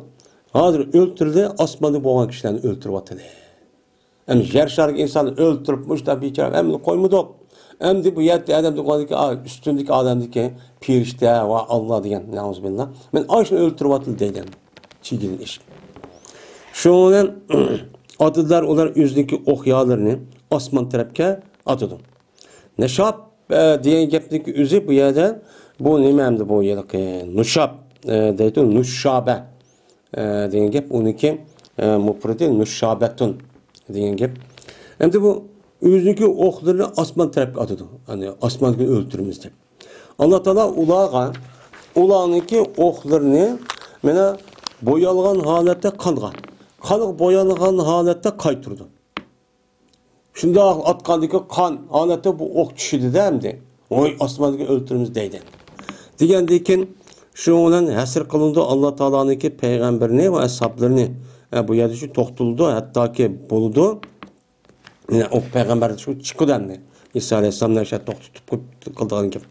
ھازىر ئۆلتۈردى، ئاسماندا بولغان كىشىلەرنى ئۆلتۈرۈۋاتىدۇ. ئەمدى يەر شارىدىكى ئىنساننى ئۆلتۈرۈپ، مۇشۇنداق بىچارە ھەممىنى قويمىدۇق. ئەمدى بۇ يەردە ئادەم دېگەندىكى، ئا، ئۈستۈندىكى ئادەمدىكى پېرىشتە ۋە ئاللا دېگەن، نەئۇزۇبىللا. مەن ئاشۇنى ئۆلتۈرۈۋاتىدۇ دەيدۇ. چېگىدىن ئېشىپ. شۇنىڭ بىلەن ئاتىدىلار ئۇلار ئۆزىنىڭكى ئوق يالىرىنى ئاسمان تەرەپكە ئاتىدۇ. نەشاب، ئە، دېگەن گەپنىڭكى ئۆزى بۇ يەردە بۇ نېمە ئەمدى بۇ ھېلىقى نۇشاب، ئە، دەيدۇ، نۇشابە. ئە، دېگەن گەپ، ئۇنىڭكى، ئە، مۇپرىدى نۇشابەتۇن دېگەن گەپ. ئەمدى بۇ ئۆزىنىڭكى ئوقلىرىنى ئاسمان تەرەپكە ئاتىدۇ. يەنى ئاسماندىكىنى ئۆلتۈرىمىز دەپ. ئاللا تائالا ئۇلارغا، ئۇلارنىڭكى ئوقلىرىنى مانا بويالغان ھالەتتە قانغا، قانغا بويالغان ھالەتتە قايتۇرىدۇ. شۇنداق ئاتقاندىكى قان ھالەتتە بۇ ئوق چۈشىدۇ-دە ئەمدى. ۋوي، ئاسماندىكى ئۆلتۈرىمىز دەيدۇ. دېگەندىن كېيىن شۇنىڭ بىلەن ھەسرە قىلىنىدۇ ئاللا تائالانىڭكى پەيغەمبىرىنى ۋە ئەسھابلىرىنى. ئە، بۇ يەردە شۇ توختىلىدۇ، ھەتتاكى بولىدۇ. يەنە ئۇ پەيغەمبەر شۇ چىقىدۇ ئەمدى. ئىسا ئەلەيھىسسالامنى ئاشۇ توختىتىپ قىلىدىغان گەپ.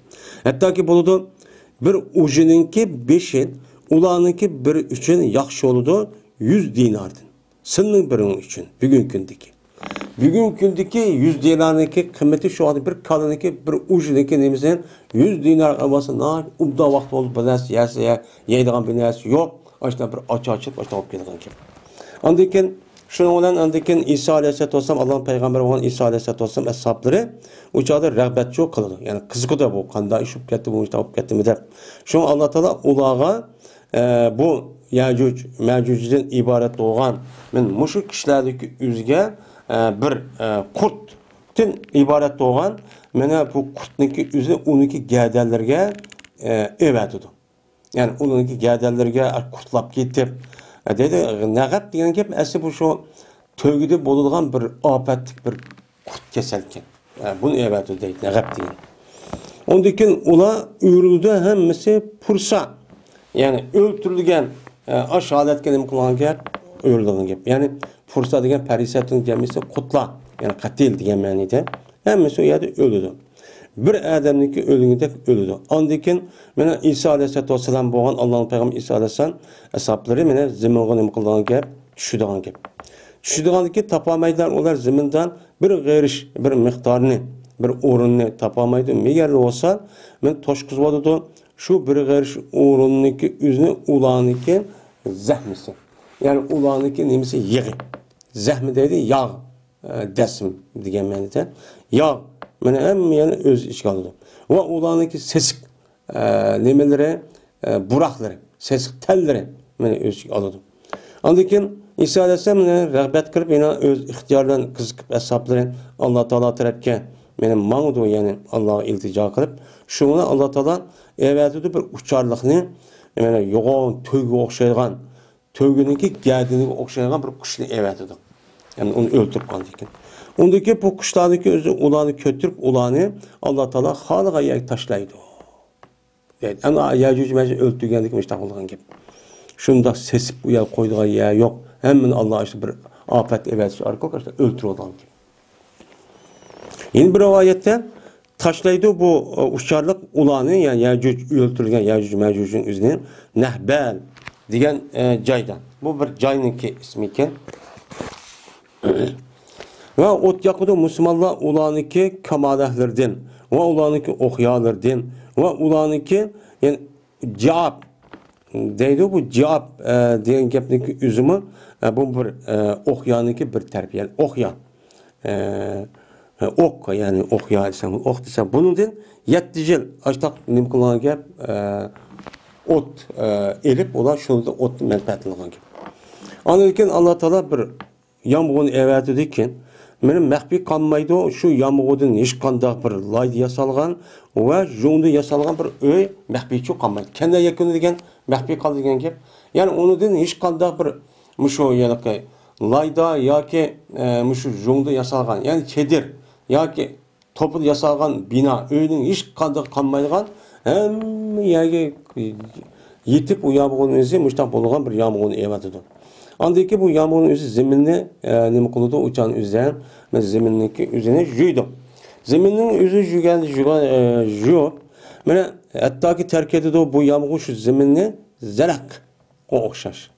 ھەتتاكى بولىدۇ، بىر ئۇژىنىڭكى بېشى ئۇلارنىڭكى بىر ئۈچۈن ياخشى بولىدۇ، يۈز دىناردىن. سېنىڭ بىرىڭ ئۈچۈن، بۈگۈنكى كۈندىكى. بۈگۈنكى كۈندىكى يۈز دىنارنىڭكى قىممىتى شۇ ۋاقىت بىر كالىنىڭكى، بىر ئۇژىنىڭكى نېمىسى يۈز دىنار ئالماسا، ناھايىتى ئوبدان ۋاقىت بولدى، بىر نەرسە يەسە، يەيدىغان بىر نەرسە يوق. ئاشۇنداق بىر ئاچ ئاچىلىپ، ئاشۇنداق بولۇپ كېتىدىغان گەپ. ئاندىن كېيىن، شۇنىڭ بىلەن ئاندىن كېيىن ئىسا ئەلەيھىسسالاتۇ ۋەسسالام، ئاللانىڭ پەيغەمبىرى بولغان ئىسا ئەلەيھىسسالاتۇ ۋەسسالام ئەسھابلىرى ئۇ چاغدا رىغبەتچۇ قىلىدۇ. يەنى قىزىقىدۇ، بۇ قانداق ئىش بولۇپ كەتتى، بۇ ئىش بولۇپ كەتتىمۇ دەپ. شۇڭا ئاللا تائالا ئۇلارغا، ئە، بۇ يەجۇج مەجۇجدىن ئىبارەت بولغان، مەن مۇشۇ كىشىلەردىكى ئۆزىگە، ئە، بىر، ئە، قۇرتتىن ئىبارەت بولغان، مانا بۇ قۇرتنىڭكى ئۆزىنى ئۇنىڭكى گەدەنلىرىگە، ئە، ئەۋەتىدۇ. يەنى ئۇنىڭكى گەدەنلىرىگە قۇرتلاپ كېتىپ، دەيدۇ، نەغەپ دېگەن گەپ ئەسلى بۇ شۇ تۆگىدە بولىدىغان بىر ئاپەتلىك بىر قۇرت كېسەلكەن. بۇنى ئەۋەتىدۇ دەيدۇ، نەغەپ دېگەن. ئۇندىن كېيىن ئۇلار ئۆلىدۇ، ھەممىسى پۇرسا. يەنى ئۆلتۈرۈلگەن، ئاشۇ ھالەتكە نېمە قىلغان گەپ؟ ئۆلىدىغان گەپ. يەنى پۇرسا دېگەن پەرىسەتنىڭ جەمئىسى قۇتلا. يەنى قەتىل دېگەن مەنىدە. ھەممىسى ئۇ يەردە ئۆلىدۇ. بىر ئادەمنىڭكى ئۆلگىنىدەك ئۆلىدۇ. ئاندىن كېيىن مانا ئىسا ئەلەيھىسسالاتۇ ۋەسسالام بولغان، ئاللانىڭ پەيغەمبىرى ئىسا ئەلەيھىسسالام ئەسھابلىرى مانا زېمىنغا نېمە قىلىدىغان گەپ؟ چۈشىدىغان گەپ. چۈشىدىغاندىن كېيىن تاپالمايدىلەر ئۇلار زېمىندىن بىر غېرىش، بىر مىقدارنى، بىر ئورۇننى تاپالمايدۇ. مېگەرلا بولسا، مانا توشقۇزۇۋالىدۇ. شۇ بىر غېرىش ئورۇننىڭكى ئۆزىنى ئۇلارنىڭكى زەھمىسى. يەنى ئۇلارنىڭكى نېمىسى يېغى. زەھمە دەيدۇ، ياغ. ئە، دەسمە دېگەن مەنىدە. ياغ، مانا ھەممە يەرنى ئۆز ئىچىگە ئالىدۇ. ۋە ئۇلارنىڭكى سېسىق، ئە، نېمىلىرى، ئە، بۇراقلىرى، سېسىق تەنلىرى مانا ئۆز ئىچىگە ئالىدۇ. ئاندىن كېيىن ئىسا ئەلەيھىسسالام مانا رىغبەت قىلىپ، يەنە ئۆز ئىختىيارى بىلەن قىزىقىپ ئەسھابلىرى ئاللا تائالا تەرەپكە مانا ماڭىدۇ، يەنى ئاللاغا ئىلتىجا قىلىپ. شۇڭا ئاللا تائالا ئەۋەتىدۇ بىر ئۇچارلىقنى، مانا يوغان تۆگىگە ئوخشايدىغان، تۆگىنىڭكى گەدىنىگە ئوخشايدىغان بىر قۇشنى ئەۋەتىدۇ. يەنى ئۇنى ئۆلتۈرۈپ قالدىكىن. ئۇندىكى بۇ قۇشلارنىڭكى ئۆزى ئۇلارنى كۆتۈرۈپ، ئۇلارنى ئاللا تائالا خالىغان يەرگە تاشلايدۇ. دەيدۇ. ئەمما يەجۇج مەجۇج ئۆلتۈرگەندىكى مۇشۇنداق بولغان گەپ. شۇنداق سېسىپ ئۇ يەرگە قويىدىغان يەر يوق. ھەممىنى ئاللا ئاشۇ بىر ئاپەت ئەۋەتىش ئارقىلىق ئۆلتۈرۈۋالغان گەپ. يەنە بىر رىۋايەتتە تاشلايدۇ بۇ، ئۇچارلىق ئۇلارنى، يەنى يەجۇج، ئۆلتۈرۈلگەن يەجۇج مەجۇجنىڭ ئۆزىنى نەھبەل دېگەن، ئە، جايدا. بۇ بىر جاينىڭكى ئىسمى ئىكەن. ۋە ئوت ياقىدۇ مۇسۇلمانلار ئۇلارنىڭكى كامالەتلىرىدىن ۋە ئۇلارنىڭكى ئوقيالىرىدىن ۋە ئۇلارنىڭكى، يەنى جاپ دەيدۇ، بۇ جاپ، ئە، دېگەن گەپنىڭكى ئۆزىمۇ، ئە، بۇ بىر، ئە، ئوقيانىڭكى بىر تەرىپى، يەنى ئوقيا. ئە، ئوق، يەنى ئوقيا دېسەم، ئوق دېسەم، بۇنىڭدىن يەتتە يىل ئاشتاق نېمە قىلغان گەپ، ئە، ئوت، ئە، ئېلىپ، ئۇلار شۇنىڭدىن ئوتتىن مەنپەئەتلەنگەن گەپ. ئاندىن كېيىن ئاللا تائالا بىر يامغۇرنى ئەۋەتىدىكىن، مېنى مەخپىي قالمايدۇ، شۇ يامغۇردىن ھېچقانداق بىر لايدا ياسالغان ۋە يۇڭدىن ياسالغان بىر ئۆي مەخپىيچۇ قالمايدۇ. كەندە يەكۈنى دېگەن مەخپىي قالدى دېگەن گەپ. يەنى ئۇنىڭدىن ھېچقانداق بىر مۇشۇ ھېلىقى لايدا ياكى، ئە، مۇشۇ يۇڭدا ياسالغان، يەنى چېدىر ياكى توپىدا ياسالغان بىنا، ئۆينىڭ ھېچقانداق قالمايدىغان، ھەممە يەرگە يېتىپ، ئۇ يامغۇرنىڭ ئۆزى مۇشۇنداق بولغان بىر يامغۇرنى ئېۋەتىدۇ. ئاندىن كېيىن بۇ يامغۇرنىڭ ئۆزى زېمىننى، ئە، نېمە قىلىدۇ؟ ئۇچان ئۆزى، مانا زېمىننىڭكى ئۆزىنى يۇيىدۇ. زېمىننىڭ ئۆزى يۇيغان، يۇيغان، ئە، يۇيۇپ، مانا ھەتتاكى تەرك ئېتىدۇ، بۇ يامغۇر شۇ زېمىننى زەرەق ئوخشاش.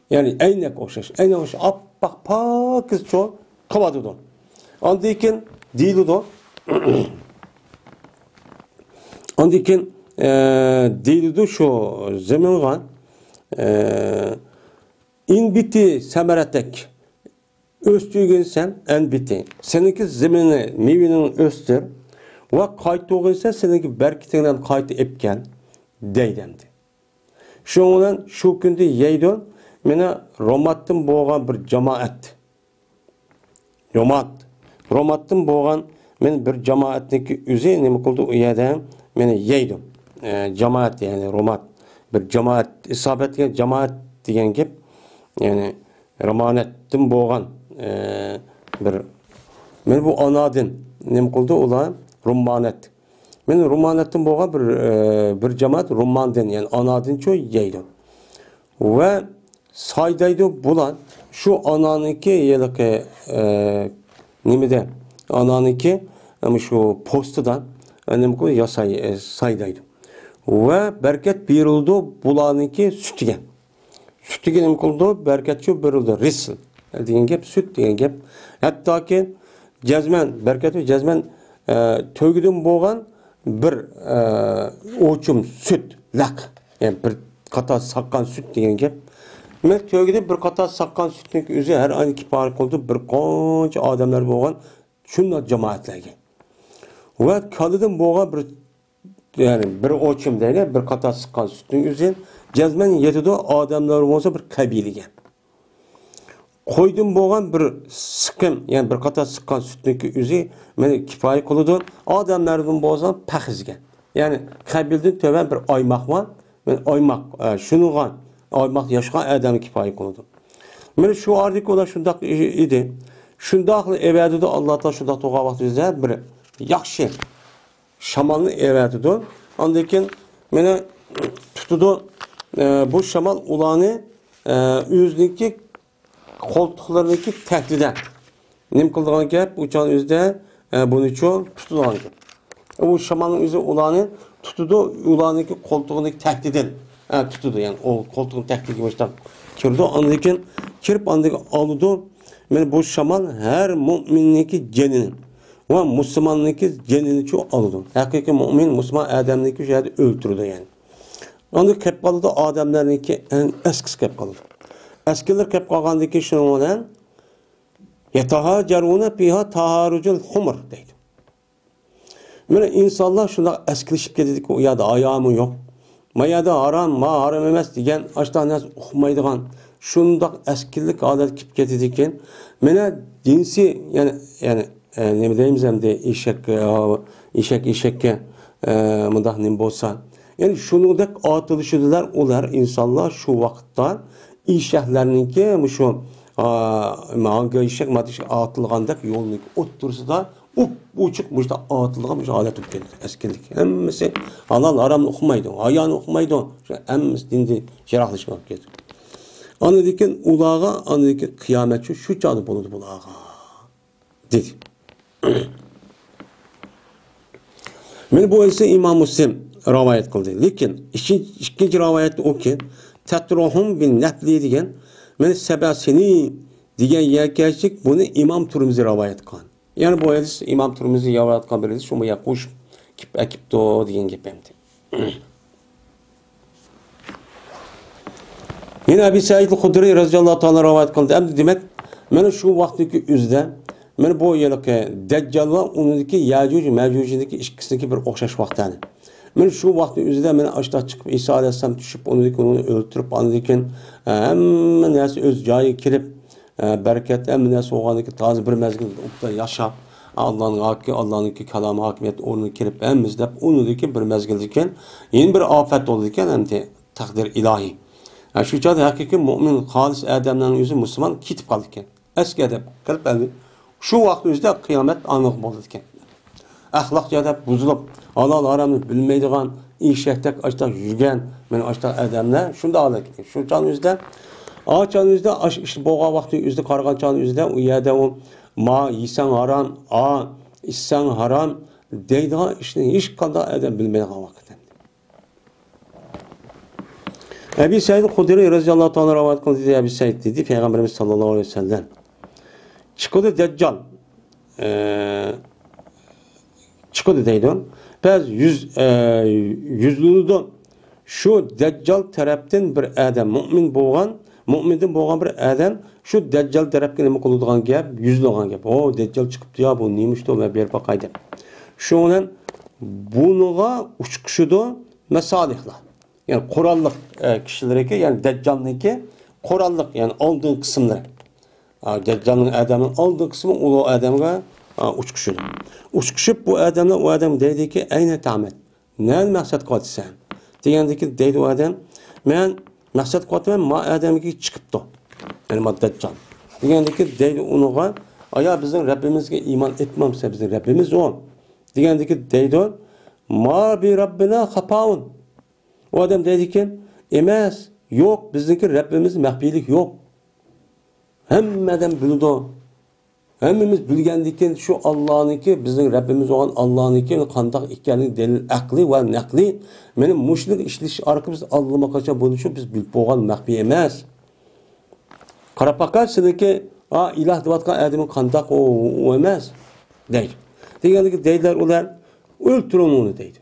يەنى ئەينەك ئوخشاش. ئەينەك ئوخشاش ئاپئاق پاكىز چوڭ قىلىۋاتىدۇ. ئاندىن كېيىن دېيىلىدۇ. ئاندىن كېيىن، ئە، دېيىلىدۇ شۇ زېمىنغا، ئە، ئىنبىتى سەمەرەتەك. ئۆستۈرگىنسەن ئەنبىتى. سېنىڭكى زېمىنى مېۋىنى ئۆستۈر. ۋە قايتۇرغىنسەن سېنىڭكى بەرىكىتىڭدىن قايتا ئېپكەل. دەيدۇ ئەمدى. شۇنىڭ بىلەن شۇ كۈندە يەيدۇ، مانا روماتتىن بولغان بىر جامائەت. رومات. روماتتىن بولغان مانا بىر جامائەتنىڭكى ئۆزى نېمە قىلىدۇ ئۇ يەردە؟ مانا يەيدۇ. ئە، جامائەت، يەنى رومات. بىر جامائەت، ئىسابەت دېگەن جامائەت دېگەن گەپ. يەنى رامانەتتىن بولغان، ئە، بىر، مانا بۇ ئانادىن نېمە قىلىدۇ ئۇلار؟ رۇممانەت. مانا رۇممانەتتىن بولغان بىر، ئە، بىر جامائەت رۇمماندىن، يەنى ئانادىنچۇ يەيدۇ. ۋە سايدايدۇ بۇلار شۇ ئانانىڭكى ھېلىقى، ئە، نېمىدە؟ ئانانىڭكى، ئە، مۇشۇ پوستىدا، ئە، نېمە قىلىدۇ؟ ياساي-، ئە، سايلايدۇ. ۋە بەرىكەت بېرىلىدۇ بۇلارنىڭكى سۈتىگە. سۈتىگە نېمە قىلىدۇ؟ بەرىكەت شۇ بېرىلىدۇ. رىزق دېگەن گەپ، سۈت دېگەن گەپ. ھەتتاكى جەزمەن، بەرىكەت جەزمەن، ئە، تۆگىدىن بولغان بىر، ئە، ئوچۇم سۈت، لەق. يەنى بىر قاتار ساققان سۈت دېگەن گەپ. دېمەك، تۆگىدىن بىر قاتار ساققان سۈتنىڭ ئۆزى ھەر ئاينى كىپايە قىلىدۇ بىر قانچە ئادەملەر بولغان شۇنداق جامائەتلەرگە. ۋە كالىدىن بولغان بىر، يەنى بىر ئوچۇم دەيلى، بىر قاتار سىققان سۈتنىڭ ئۆزى جەزمەن يېتىدۇ، ئادەملەر بولسا بىر قەبىلىگە. قويدىن بولغان بىر سىقىم، يەنى بىر قاتار سىققان سۈتنىڭكى ئۆزى مانا كىپايە قىلىدۇ. ئادەملەردىن بولسا پەخىزگە. يەنى قەبىلىدىن تۆۋەن بىر ئايماق بار. مانا ئايماق، ئە، شۇنىڭغا ئايماقتا ياشىغان ئادەمگە كىپايە قىلىدۇ. مانا شۇ ئارىدىكى ئۇلار شۇنداق ئىدى. شۇنداقلا ئەۋەتىدۇ، ئاللا تائالا شۇنداق تۇرغان ۋاقتىمىزدا بىر ياخشى شامالنى ئەۋەتىدۇ. ئاندىن كېيىن مانا تۇتىدۇ. ئە، بۇ شامال ئۇلارنى، ئە، ئۆزىنىڭكى قولتۇقلىرىنىڭكى تەھتىدە. نېمە قىلىدىغان گەپ؟ ئۇ چاغنىڭ ئۆزىدە، ئە، بۇنىچۇ تۇتىدىغان گەپ. ئۇ شامالنىڭ ئۆزى ئۇلارنى تۇتىدۇ، ئۇلارنىڭكى قولتۇقىنىڭكى تەھتىدىن، ئە، تۇتىدۇ. يەنى ئۇ قولتۇقنىڭ تەھتىگە مۇشۇنداق كىرىدۇ، ئاندىن كېيىن كىرىپ، ئاندىن ئالىدۇ. مانا بۇ شامال ھەر مۇئمىننىڭكى جېنىنى ۋە مۇسۇلماننىڭكى جېنىنىچۇ ئالىدۇ. ھەقىقىي مۇئمىن، مۇسۇلمان ئادەمنىكى شۇ يەردە ئۆلتۈرىدۇ، يەنى. ئاندىن كەپ قالىدۇ، ئادەملەرنىڭكى ئەڭ ئەسكىسى كەپ قالىدۇ. ئەسكىلەر كەپ قالغاندىن كېيىن شۇنىڭ بىلەن يەتەھاجەرۇنە فىھا تەھاجۇجەل خۇمۇر دەيدۇ. مانا ئىنسانلار شۇنداق ئەسكىلىشىپ كېتىدىكى، ئۇ يەردە ھايامۇ يوق. ما يەردە ھارام، ما ھارام ئەمەس دېگەن ئاشۇنداق نەرسە ئۇقمايدىغان، شۇنداق ئەسكىللىك ھالەتكە كېلىپ كېتىدىكەن. مانا دىنسى، يەنى، يەنى، ئە، نېمە دەيمىز ئەمدى، ئېشەك، ئە، ئېشەك ئېشەككە، ئە، مۇنداق نېمە بولسا. يەنى شۇنىڭدەك ئاتىلىشىدىلەر ئۇلار ئىنسانلار شۇ ۋاقىتتا ئېشەكلەرنىڭكى مۇشۇ، ئا، ھاڭگا ئېشەك مانا ئاتىلغاندەك يولنىڭ ئوتتۇرىسىدا ئۇپ-ئوچۇق مۇشۇنداق ئاتىلغان مۇشۇ ھالەت بولۇپ كەتتى، ئەسكىللىك. ھەممىسى ھالال ھارامنى ئۇقمايدۇ، ھايانى ئۇقمايدۇ. شۇ ھەممىسى دىندىن يىراقلىشىپ كەتتى. ئاندىن كېيىن ئۇلارغا، ئاندىن كېيىن قىيامەت شۇ، شۇ چاغدا بولىدۇ بۇلارغا، دېدى. مانا بۇ ھەدىسنى ئىمام مۇسلىم رىۋايەت قىلدى. لېكىن ئىككىنچى، ئىككىنچى رىۋايەتتە ئۇكى، تەترۇھۇم بىن نەپلى دېگەن، مانا سەبە سىنى دېگەن يەركەشلىك، بۇنى ئىمام تۇرمۇزى رىۋايەت قىلغان. يەنى بۇ ھەدىس ئىمام تۇرمۇزى رىۋايەت قىلغان بىر ھەدىس، شۇمۇ يەر قوشۇپ كېلىپ ئەكىپتۇ دېگەن گەپ ئەمدى. يەنە ئەبى سەئىد خۇدرى رەزىياللاھۇ تائالا رىۋايەت قىلدى. ئەمدى دېمەك، مانا شۇ ۋاقىتتىكى ئۆزىدە، مانا بۇ ھېلىقى دەججال ۋە ئۇنىڭدىكى يەجۇج مەجۇجنىڭكى ئىككىسىنىڭكى بىر ئوخشاش ۋاقتى. مانا شۇ ۋاقىتنىڭ ئۆزىدە مانا ئاشۇنداق چىقىپ، ئىسا ئەلەيھىسسالام چۈشۈپ، ئۇنىڭدىكى ئۇنى ئۆلتۈرۈپ، ئاندىن كېيىن، ھەممە نەرسە ئۆز جايىغا كېلىپ، ئە، بەرىكەت، ھەممە نەرسە بولغاندىن كېيىن تازا بىر مەزگىل ئوبدان ياشاپ، ئاللانىڭ ھاكى-، ئاللانىڭكى كالامى ھاكىمىيەت ئورنىغا كېلىپ، ھەممىسى دەپ ئۇنىڭدىن كېيىن بىر مەزگىلدىن كېيىن يەنە بىر ئاپەت بولىدىكەن، ئەمدى تەقدىر ئىلاھىي. ھە، شۇ چاغدا ھەقىقىي مۇئمىن خالىس ئادەملەرنىڭ ئۆزى مۇسۇلمان كېتىپ قالىدىكەن. ئەسكى ئادەم قېلىپ، ئەمدى شۇ ۋاقىت ئۆزىدە قىيامەت ئانىق بولىدىكەن. ئەخلاق جەھەتتە بۇزۇلۇپ، ھالال ھارامنى بىلمەيدىغان، ئېشەكتەك ئاشتاق يۈرگەن، مانا ئاشتاق ئادەملەر شۇنداق ھالەتكە كەلگەن. شۇ چاغنىڭ ئۆزىدە، ئا چاغنىڭ ئۆزىدە ئاشۇ ئىش بولغان ۋاقتى ئۆزىدە، قارىغان چاغنىڭ ئۆزىدە ئۇ يەردە ئۇ، ما يېسەڭ ھارام، ئا ئىچسەڭ ھارام دەيدىغان ئىشنى ھېچقانداق ئادەم بىلمەيدىغان ۋاقىت. ئەبى سەئىد خۇدرى رەزىياللاھۇ تائالا رىۋايەت قىلدى، دېدى، ئەبى سەئىد دېدى، پەيغەمبىرىمىز ساللاللاھۇ ئەلەيھى ۋەسەللەم، چىقىدۇ دەججال، ئە، چىقىدۇ دەيدۇ. بەز يۈز، ئە، يۈزلىنىدۇ. شۇ دەججال تەرەپتىن بىر ئادەم، مۇئمىن بولغان، مۇئمىندىن بولغان بىر ئادەم شۇ دەججال تەرەپكە نېمە قىلىدىغان گەپ، يۈزلىنىدىغان گەپ. ئو، دەججال چىقىپتۇ يا، بۇ نېمىشتۇ، مەن بېرىپ باقاي دەپ. شۇنىڭ بىلەن بۇنىڭغا ئۇچقۇشىدۇ مەسالىھلار. يەنى قوراللىق، ئە، كىشىلىرىكى، يەنى دەججالنىڭكى قوراللىق، يەنى ئالدىن قىسىملىرى. ئا، دەججالنىڭ ئادەمنىڭ ئالدىن قىسمى ئۇلۇغ ئادەمگە، ئا، ئۇچقۇشىدۇ. ئۇچقۇشۇپ بۇ ئادەملەر ئۇ ئادەمگە دەيدىكى، ئەينە تەمەت؟ نەنى مەقسەت قىلىۋاتىسەن؟ دېگەندىكى دەيدۇ ئۇ ئادەم، مەن مەقسەت قىلىۋاتىمەن، ما ئادەمگە چىقىپتۇ. يەنى ما دەججال. دېگەندىكى دەيدۇ ئۇنىڭغا، ئايا بىزنىڭ رەببىمىزگە ئىمان ئېيتمامسەن؟ بىزنىڭ رەببىمىز ئۇ. دېگەندىكى دەيدۇ، ما بى رەببىنا خەپاۋۇن. ئۇ ئادەم دەيدىكەن، ئەمەس، يوق، بىزنىڭكى رەببىمىز مەخپىيلىك يوق. ھەممە ئادەم بىلىدۇ. ھەممىمىز بىلگەندىكىن، شۇ ئاللانىڭكى، بىزنىڭ رەببىمىز بولغان ئاللانىڭكى قانداق ئىكەنلىكى دەلىل ئەقلىي ۋە نەقلىي. مانا مۇشۇنى ئىشلىتىش ئارقىلىق بىز ئاللىماقاچان بۇنى شۇ بىز بىلىپ بولغان مەخپىي ئەمەس. قاراپ باققان سېنىڭكى، ئا، ئىلاھ دەۋاتقان ئادىمىڭ قانداق ئۇ، ئۇ ئەمەس دەيدۇ. دېگەندىكىن دەيدىلەر ئۇلار، ئۆلتۈرۈڭ ئۇنى دەيدۇ.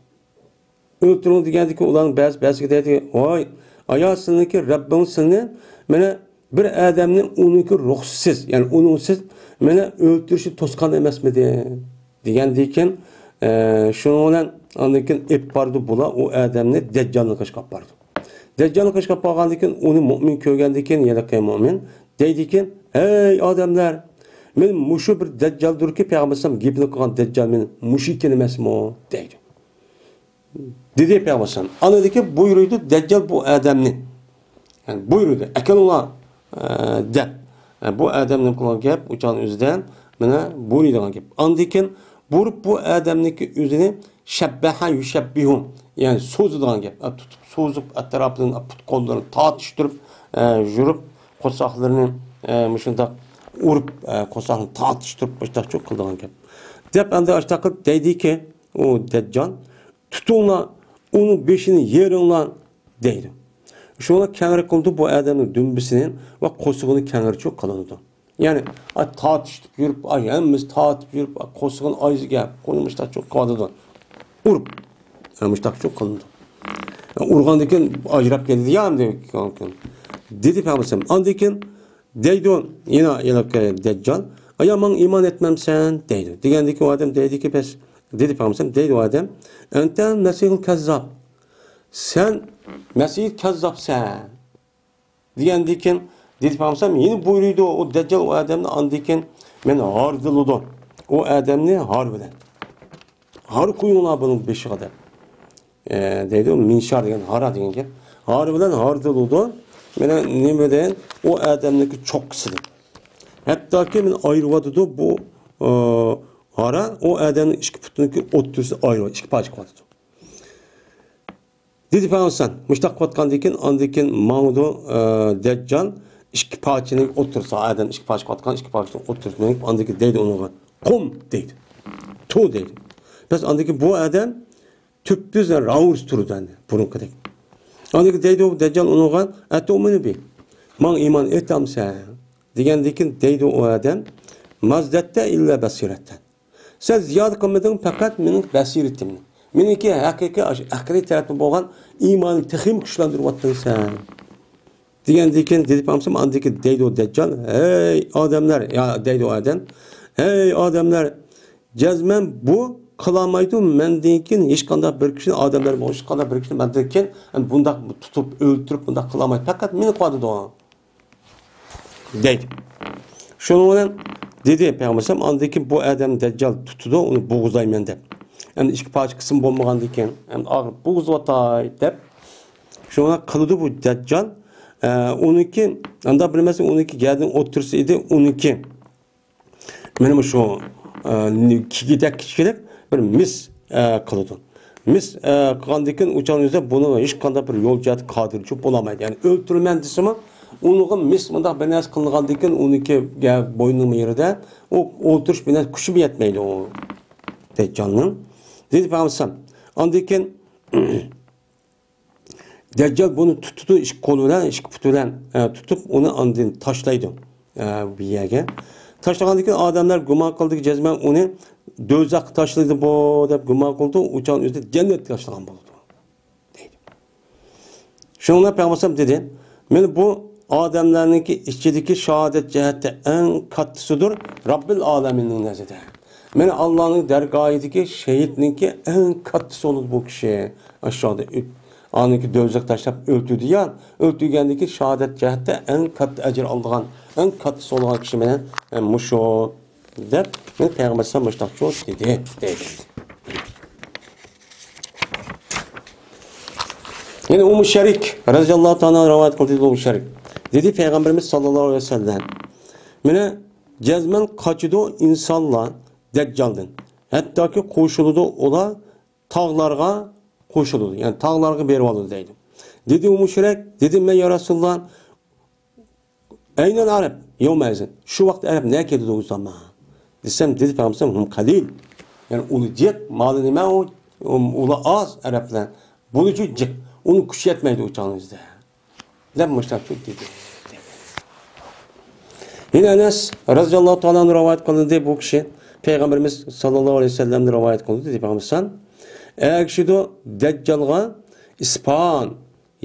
ئۆلتۈرۈڭ دېگەندىكىن ئۇلارنىڭ بەزى، بەزىسى دەيدۇ، ۋاي، ئايا سېنىڭكى رەببىڭ سېنى، مانا بىر ئادەمنى ئۇنىڭكى رۇخسىسىز، يەنى ئۇنىڭسىز، مانا ئۆلتۈرۈشنى توسقان ئەمەسمىدى؟ دېگەندىكىن، ئە، شۇنىڭ بىلەن ئاندىن كېيىن ئېلىپ باردى بۇلار ئۇ ئادەمنى دەججالنىڭ قېشىغا ئاپاردى. دەججالنىڭ قېشىغا ئاپارغاندىن كېيىن ئۇنى مۆمىن كۆرگەندىن كېيىن، ھېلىقى مۆمىن دەيدىكىن، ھەي ئادەملەر، مانا مۇشۇ بىر دەججالدۇركى، پەيغەمبەر ئەلەيھىسسالام گېپىنى قىلغان دەججال مانا مۇشۇ ئىكەن ئەمەسمۇ؟ دەيدۇ. دېدى پەيغەمبەر ئەلەيھىسسالام. ئاندىن كېيىن بۇيرۇيدۇ دەججال بۇ ئادەمنى. يەنى بۇيرۇيدۇ، ئەكېلىڭلار، ئە، دەپ. ئە، بۇ ئادەم نېمە قىلغان گەپ؟ ئۇچان ئۆزىدىن مانا بۇيرۇيدىغان گەپ. ئاندىن كېيىن بۇرۇپ بۇ ئادەمنىڭكى ئۆزىنى شەببەھە يۇشەببىھۇ، يەنى سوزىدىغان گەپ. ئە، تۇتۇپ سوزۇپ، ئەتراپىدىن پۇت قوللىرىنى تارتىشتۇرۇپ، ئە، يۈرۈپ، قورساقلىرىنى، ئە، مۇشۇنداق ئۇرۇپ، ئە، قورساقنى تارتىشتۇرۇپ، مۇشۇنداق قىلىدىغان گەپ. دەپ ئەمدى ئاشۇنداق قىلىپ دەيدىكى، ئۇ دەججال، تۇتۇڭلار، ئۇنىڭ بېشىنى يېرىڭلار، دەيدۇ. شۇڭا كەڭرى قىلىدۇ بۇ ئادەمنىڭ دۈمبىسىنى ۋە قورسىقىنى كەڭرىچۇ قىلىدۇ. يەنى، ئا، تارتىشتۇرۇپ يۈرۈپ، ئا، ھەممىسى تارتىپ يۈرۈپ، ئا، قورسىقىنى ئايىزىگە، قولىنى مۇشتاقچۇ قىلىدۇ. ئۇرۇپ. ھە، مۇشتاقچۇ قىلىدۇ. ئۇرغاندىن كېيىن ئاجراپ كېتىدۇ يا، ئەمدى. دېدى پەيغەمبەر ئەلەيھىسسالام. ئاندىن كېيىن دەيدۇ، يەنە، يەنە دەججال، ئايا، ماڭا ئىمان ئەتمەمسەن؟ دەيدۇ. دېگەندىكىن ئۇ ئادەم دەيدىكى، بەس، دېدى پەيغەمبەر، دەيدۇ ئۇ ئادەم، ئەنتەل مەسىھۇل كەززاب. سەن مەسىھ كەززابسەن. دېگەندىكىن دېدى پەيغەمبەر، يەنە بۇيرۇيدۇ ئۇ دەججال ئۇ ئادەمنى، ئاندىن كېيىن مەن ھاردىلىدۇ ئۇ ئادەمنى ھار بىلەن. ھار قويۇڭلار بۇنىڭ بېشىغا دەپ. ئە، دەيدۇ، مىنشار دېگەن ھارا دېگەن گەپ. ھار بىلەن ھاردىلىدۇ. مانا نېمىدىن؟ ئۇ ئادەمنىڭكى چوققىسىدىن. ھەتتاكى مانا ئايرىۋاتىدۇ بۇ، ئە، ھارا ئۇ ئادەمنىڭ ئىككى پۇتىنىڭكى ئوتتۇرىسىنى ئايرىۋاتىدۇ، ئىككى پارچە قىلىۋاتىدۇ. دېدى پەيغەمبەر، مۇشتاق قىلىۋاتقاندىن كېيىن، ئاندىن كېيىن ماڭىدۇ، ئە، دەججال ئىككى پارچىنىڭ ئوتتۇرىسىغا، ئادەم ئىككى پارچە قىلىۋاتقان ئىككى پارچىنىڭ ئوتتۇرىسىغا مېڭىپ، ئاندىن كېيىن دەيدۇ ئۇنىڭغا، قۇم دەيدۇ. تۇر دەيدۇ. بەس ئاندىن كېيىن بۇ ئادەم تۈپتۈز راۋۇرۇس تۇرىدۇ ئەمدى، بۇرۇنقىدەك. ئاندىن كېيىن دەيدۇ دەججال ئۇنىڭغا، ئەتۇئمىنۇ بى، ماڭا ئىمان ئېيتامسەن؟ دېگەندىن كېيىن دەيدۇ ئۇ ئادەم، مازدەتتە ئىللا بەسىرەتتە. سەن زىيادە قىلمىدىڭ، پەقەت مېنىڭ بەسىرىتىمنى، مېنىڭكى ھەقىقىي ئاشۇ ئەقلىي تەرەپتىن بولغان ئىماننى تېخىمۇ كۈچلەندۈرۈۋاتتىڭ سەن. دېگەندىن كېيىن دېدى پەيغەمبەر، ئاندىن كېيىن دەيدۇ دەججال، ھەي ئادەملەر، يا دەيدۇ ئادەم، ھەي ئادەملەر، جەزمەن بۇ قىلالمايدۇ مەندىن كېيىن ھېچقانداق بىر كىشىنى، ئادەملەر بولغان ھېچقانداق بىر كىشىنى مەندىن كېيىن بۇنداق تۇتۇپ، ئۆلتۈرۈپ، بۇنداق قىلالمايدۇ. پەقەت مېنى قىلىۋاتىدۇ. دەيدۇ. شۇنىڭ بىلەن دېدى پەيغەمبەر ئەلەيھىسسالام، ئاندىن كېيىن بۇ ئادەم دەججال تۇتىدۇ، ئۇنى بوغۇزلايمەن دەپ. ئەمدى ئىككى پارچە قىسىم بولمىغاندىكىن، ئەمدى ئاغرىپ بوغۇزلىۋاتاي دەپ. شۇڭا قىلىدۇ بۇ دەججال. ئە، ئۇنىڭكى، ئانداق بىلمەسسەن، ئۇنىڭكى گەدىنىڭ ئوتتۇرىسى ئىدى، ئۇنىڭكى. مانا مۇشۇ، ئە، كىگىدەك كىچىكرەك بىر مىس، ئە، قىلىدۇ. مىس، ئە، قىلغاندىن كېيىن ئۇ چاغنىڭ ئۆزىدە بۇنىڭ ھېچقانداق بىر يول جەھەتتە قادىرى چوق بولالمايدۇ. يەنى ئۆلتۈرىمەن دېسىمۇ، ئۇنىڭغا مىس مۇنداق بىر نەرسە قىلىنغاندىن كېيىن ئۇنىڭكى گە-، بوينىنىڭ يېرىدە ئۇ ئولتۇرۇش بىر نەرسە كۈچىمۇ يەتمەيدۇ ئۇ دەججالنىڭ. دېدى پەيغەمبەر ئەلەيھىسسالام. ئاندىن كېيىن دەججال بۇنى تۇتىدۇ، ئىككى قولى بىلەن، ئىككى پۇتى بىلەن، ئە، تۇتۇپ، ئۇنى ئاندىن تاشلايدۇ، ئە، بىر يەرگە. تاشلىغاندىن كېيىن ئادەملەر گۇمان قىلدىكى، جەزمەن ئۇنى دوزاخقا تاشلىدى بۇ، دەپ گۇمان قىلىدۇ، ئۇ چاغنىڭ ئۆزىدە جەننەتكە تاشلىغان بولىدۇ، دەيدۇ. شۇنىڭ بىلەن پەيغەمبەر ئەلەيھىسسالام دېدى، مانا بۇ ئادەملەرنىڭكى ئىچىدىكى شاھادەت جەھەتتە ئەڭ كاتتىسىدۇر، رەببىل ئالەمىننىڭ نەزىرىدە. مانا ئاللانىڭ دەرگاھىدىكى شېھىتنىڭكى ئەڭ كاتتىسى بولىدۇ بۇ كىشى. ئاشۇ چاغدا ئۆ-، ئانىڭكى دوزاخقا تاشلاپ ئۆلتۈردى يا، ئۆلتۈرگەندىكى شاھادەت جەھەتتە ئەڭ كاتتا ئەجىر ئالىدىغان، ئەڭ كاتتىسى بولىدىغان كىشى مانا، ئە، مۇشۇ دەپ، مانا پەيغەمبەر ئەلەيھىسسالام مۇشۇنداقچۇ دېدى، دەيدۇ. يەنە ئۇممۇ شەرىك رەزىياللاھۇ تائالا ئەنھا رىۋايەت قىلدى، ئۇممۇ شەرىك. دېدى پەيغەمبىرىمىز ساللاللاھۇ ئەلەيھى ۋەسەللەم، مانا جەزمەن قاچىدۇ ئىنسانلار دەججالدىن. ھەتتاكى قوشۇلىدۇ ئۇلار تاغلارغا قوشۇلىدۇ. يەنى تاغلارغا بېرىۋالىدۇ دەيدۇ. دېدى ئۇممۇ شەرىك، دېدىم مەن يا رەسۇلاللا، ئەينەل ئەرەب يەۋمەئىزىن. شۇ ۋاقىت ئەرەب نەگە كېتىدۇ ئۇ زامان؟ دېسەم، دېدى پەيغەمبەر: «ھۇم قەلىل.» يەنى ئۇلى جىق، مالى نېمە ئۇ، ئۇلى ئاز ئەرەبلەر. بۇنىڭ ئۈچۈن جىق. ئۇنى كۈچەتمەيدۇ ئۇ چاغنىڭ ئۆزىدە. دەپ مۇشۇنداق دېدى. يەنە ئەنەس رەزىياللاھۇ تائالا ئەنھۇ رىۋايەت قىلىندى، بۇ كىشى پەيغەمبىرىمىز ساللاللاھۇ ئەلەيھى ۋەسەللەمدىن رىۋايەت قىلىندى، دېدى پەيغەمبەر: «ئەگىشىدۇ دەججالغا ئىسپاھان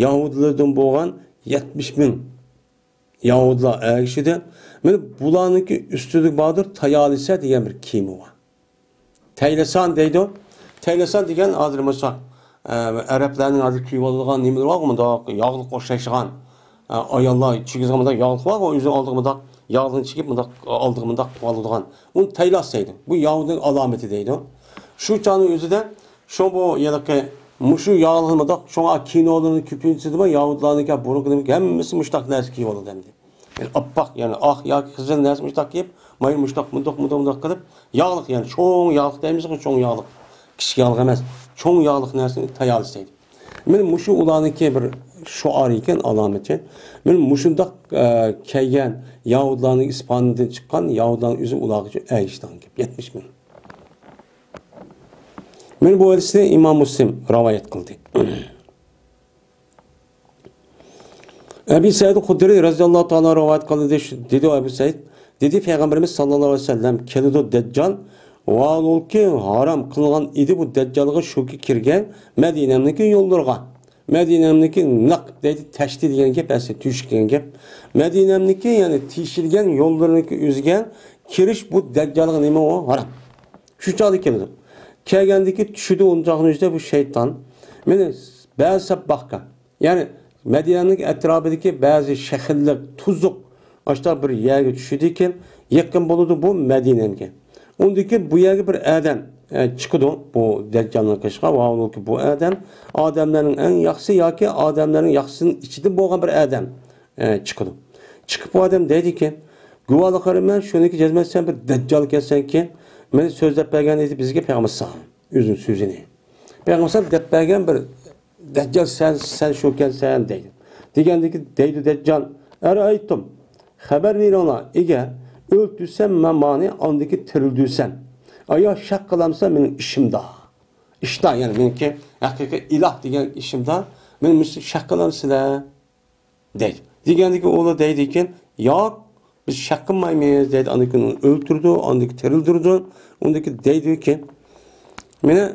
يەھۇدىيلىرىدىن بولغان يەتمىش مىڭ يەھۇدىيلار ئەگىشىدۇ. مانا بۇلارنىڭكى ئۈستىدە باردۇر تايالىسە دېگەن بىر كىيىمى بار.» تەيلەسان دەيدۇ. تەيلەسان دېگەن ھازىر مۇشۇ، ئە، ئەرەبلەرنىڭ ھازىر كىيىۋالىدىغان نېمىلىرى بارغۇ، مۇنداق ياغلىق ئوخشايدىغان، ئە، ئاياللار چىگىزگەن مۇنداق ياغلىق بارغۇ، ئۆزى ئالدىغا مۇنداق ياغلىقنى چىگىپ مۇنداق ئالدىغا مۇنداق قىلىدىغان. ئۇنى تەيلاس دەيدۇ. بۇ يەھۇدىينىڭ ئالامىتى دەيدۇ. شۇ چاغنىڭ ئۆزىدە شۇ بۇ ھېلىقى مۇشۇ ياغلىقنى مۇنداق، شۇڭا كىنولارنىڭ كۆپىنچىسىدە بار، يەھۇدىيلارنىڭكى بۇرۇنقىدىن ھەممىسى مۇشۇنداق نەرسە كىيىۋالىدۇ ئەمدى. يەنى ئاپئاق، يەنى ئاق ياكى قىزىل نەرسە مۇشتاق كىيىپ، مايىل مۇشتاق مۇنداق، مۇنداق، مۇنداق قىلىپ، ياغلىق، يەنى چوڭ ياغلىق دەيمىزغۇ، چوڭ ياغلىق، كىچىك ياغلىق ئەمەس، چوڭ ياغلىق نەرسىنى تايالىسى دەيدۇ. مانا مۇشۇ ئۇلارنىڭكى بىر شوئارى ئىكەن، ئالامىتى. مانا مۇشۇنداق، ئە، كەلگەن يەھۇدىيلارنىڭ، ئىسپاندىن چىققان يەھۇدىيلارنىڭ ئۆزى ئۇلارغىچە ئەگىشىدىغان گەپ، يەتمىش مىڭ. مانا بۇ ھەدىسنى ئىمام مۇسلىم رىۋايەت قىلدى. ئەبى سەئىد خۇدرىي رەزىياللاھۇ تائالا رىۋايەت قىلدى، شۇ، دېدى ئەبۇ سەئىد، دېدى، پەيغەمبىرىمىز ساللاللاھۇ ئەلەيھى ۋەسەللەم كېلىدۇ، دەججال ۋالۇلكى ھارام قىلغان ئىدى، بۇ دەججالغا شۇكى كىرگەن مەدىنەمنىڭكى يوللىرىغا. مەدىنەمنىڭكى نەق دەيدۇ، تەشتى دېگەن گەپ، ئەسلى تۆشۈك دېگەن گەپ. مەدىنەمنىڭكى، يەنى تېشىلگەن يوللىرىنىڭكى ئۆزىگە كىرىش بۇ دەججالغا نېمە ئۇ؟ ھارام. شۇ چاغدا كېلىدۇ. كەلگەندىكى چۈشىدۇ ئۇنچاقنىڭ ئىچىدە بۇ شەيتان. مېنى بەزى سەپ باققان. يەنى مەدىنەنىڭ ئەتراپىدىكى بەزى شەھەرلىك تۇزۇق ئاشتا بىر يەرگە چۈشىدىكەن، يېقىن بولىدۇ بۇ مەدىنەگە. ئۇندىكى بۇ يەرگە بىر ئادەم، ئە، چىقىدۇ بۇ دەججالنىڭ قېشىغا. ۋاۋۇلكى بۇ ئادەم ئادەملەرنىڭ ئەڭ ياخشىسى ياكى ئادەملەرنىڭ ياخشىسىنىڭ ئىچىدىن بولغان بىر ئادەم، ئە، چىقىدۇ. چىقىپ بۇ ئادەم دەيدىكەن، گۇۋاھلىق بېرىمەن، شۇنىڭكى جەزمەن سەن بىر دەججال ئىكەنسەنكەن، مېنى سۆزلەپ بەرگەن ئىدى بىزگە پەيغەمبەر ئەلەيھىسسالام ئۆزىنىڭ سۆزىنى. پەيغەمبەر ئەلەيھىسسالام دەپ بەرگەن بىر دەججال سەن، سەن شۇكەنسەن دەيدۇ. دېگەندىكى دەيدۇ دەججال، ئەرەئەيتۇم، خەۋەر بېرىڭلار، ئەگەر ئۆلتۈرسەم مەن مانى، ئاندىكى تىرىلدۈرسەم، ئايا شەك قىلامسىلەر مېنىڭ ئىشىمدا؟ ئىشتا، يەنى مېنىڭكى ھەقىقىي ئىلاھ دېگەن ئىشىمدا مېنى مۇشۇ شەك قىلامسىلەر؟ دەيدۇ. دېگەندىكى ئۇلار دەيدىكەن، ياق، بىز شەك قىلمايمىز دەيدۇ. ئاندىن كېيىن ئۇنى ئۆلتۈرىدۇ، ئاندىن كېيىن تىرىلدۈرىدۇ. ئۇندىن كېيىن دەيدىكەن، مانا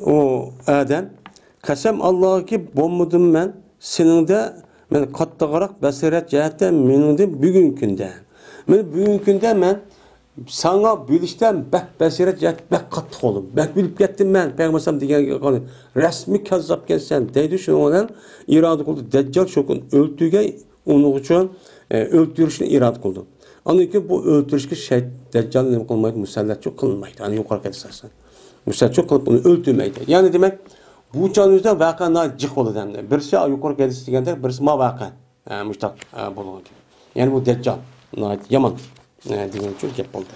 ئۇ ئادەم، قەسەم ئاللاھكى بولمىدىم مەن سېنىڭدە، مەن قاتتىقراق بەسىرەت جەھەتتە مېنىڭدىن بۈگۈنكى كۈندە. مانا بۈگۈنكى كۈندە مەن ساڭا بىلىشتە بەك بەسىرەت جەھەت بەك قاتتىق بولدۇم. بەك بىلىپ كەتتىم مەن، پەيغەمبەر ئەلەيھىسسالام دېگەنگە قارىغاندا، رەسمىي كەززاپكەنسەن دەيدۇ. شۇنىڭ بىلەن ئىرادە قىلدى، دەججال شۇ كۈن ئۆلتۈرگەي، ئۇنىڭ ئۈچۈن، ئە، ئۆلتۈرۈشنى ئىرادە قىلدى. ئاندىن كېيىن بۇ ئۆلتۈرۈشكە شەيت-، دەججال نېمە قىلمايدۇ؟ مۇسەللەتچۇ قىلمايدۇ. ئەنە يۇقىرىقى ھەدىس ئاساسەن. مۇسەللەتچۇ قىلىپ ئۇنى ئۆلتۈرمەيدۇ. يەنى دېمەك، بۇ چاغنىڭ ئۆزىدە ۋەقە ناھايىتى جىق بولىدۇ ئەمدى. بىرسى يۇقىرىقى ھەدىس دېگەندەك، بىرسى ما ۋەقە. ئە، مۇشتاق، ئە، بولغان گەپ. يەنى بۇ دەججال ناھايىتى يامان، ئە، دېگەن ئۈچۈن گەپ بولدى.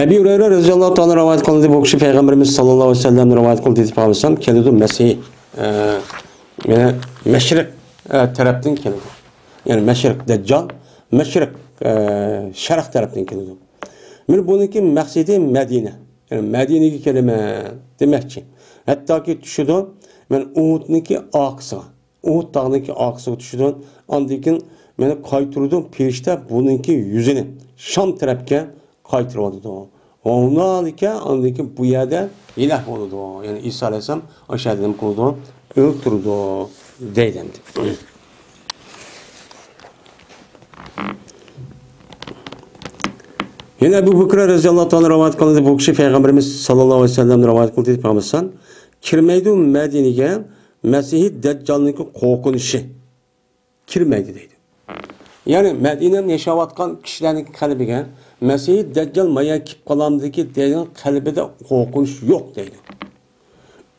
ئەبى ھۇرەيرە رەزىياللاھۇ تائالا رىۋايەت قىلدى، بۇ كىشى پەيغەمبىرىمىز ساللاللاھۇ ئەلەيھى ۋەسەللەمدىن رىۋايەت قىلدى، دېدى، پەيغەمبىرىمىز كېلىدۇ، مەسىھ، ئە، مەشرىق، ئە، تەرەپتىن كېلىدۇ. يەنى مەشرىق دەججال، مەشرىق، ئە، شەرق تەرەپتىن كېلىدۇ. مانا بۇنىڭكى مەقسىتى مەدىنە. يەنى مەدىنىگە كېلىمەن دېمەكچى. ھەتتاكى چۈشىدۇ، مانا ئۇھۇدنىڭكى ئارقىسىغا، ئۇھۇد تاغنىڭكى ئارقىسىغا چۈشىدۇ. ئاندىن كېيىن مانا قايتۇرىدۇ، پېرىشتە بۇنىڭكى يۈزىنى شام تەرەپكە قايتۇرۇۋاتىدۇ. ۋە ھۇنالىكە، ئاندىن كېيىن بۇ يەردە ھېلاك بولىدۇ. يەنى ئىسا ئەلەيھىسسالام ئاشۇ يەردە نېمە قىلىدۇ؟ ئۆلتۈرىدۇ، دەيدۇ ئەمدى. يەنە ئەبۇ بەكرە رەزىياللاھۇ تائالا رىۋايەت قىلدى، بۇ كىشى پەيغەمبىرىمىز ساللاللاھۇ ئەلەيھى ۋەسەللەمدىن رىۋايەت قىلدى، پەيغەمبەر ئەلەيھىسسالام، كىرمەيدۇ مەدىنىگە مەسىھى دەججالنىڭكى قورقۇنچى. كىرمەيدۇ دەيدۇ. يەنى مەدىنەدە ياشاۋاتقان كىشىلەرنىڭ قەلبىگە مەسىھى دەججال مايا كېلىپ قالامدىكى دەيدىغان قەلبىدە قورقۇنچ يوق دەيدۇ.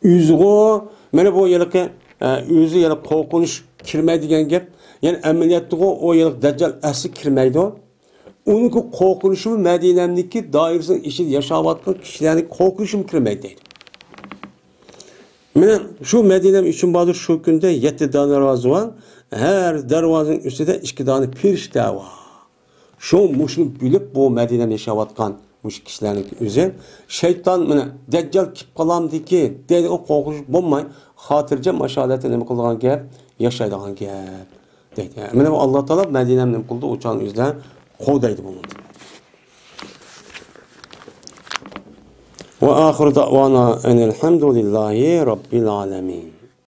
ئۆزىغۇ، مانا بۇ ھېلىقى، ئە، ئۆزى ھېلىقى قورقۇنچ كىرمەيدىغان گەپ. يەنى ئەمەلىيەتتىغۇ ئۇ ھېلىقى دەججال ئەسلى كىرمەيدۇ. ئۇنىڭكى قورقۇنچىمۇ مەدىنەمدىكى دائىرىسىنىڭ ئىچىدە ياشاۋاتقان كىشىلەرنىڭ قورقۇنچىمۇ كىرمەيدۇ دەيدۇ. مېنىڭ شۇ مەدىنەم ئۈچۈن باردۇر، شۇ كۈندە يەتتە دانە دەرۋازا بار، ھەر دەرۋازىنىڭ ئۈستىدە ئىككى دانە پېرىشتە بار. شۇ مۇشۇنى بىلىپ، بۇ مەدىنەدە ياشاۋاتقان مۇشۇ كىشىلەرنىڭ ئۆزى، شەيتان مانا دەججال كېلىپ قالامدىكى دەيدىغان قورقۇنچ بولماي، خاتىرجەم ئاشۇ ھالەتتە نېمە قىلىدىغان گەپ، ياشايدىغان گەپ دەيدۇ. مانا بۇ ئاللا تائالا مەدىنەمنى نېمە قىلدى، ئۇ چاغنى ئۆزىدە قوغدايدۇ بۇنى. وآخر دعوانا أن الحمد لله رب العالمين.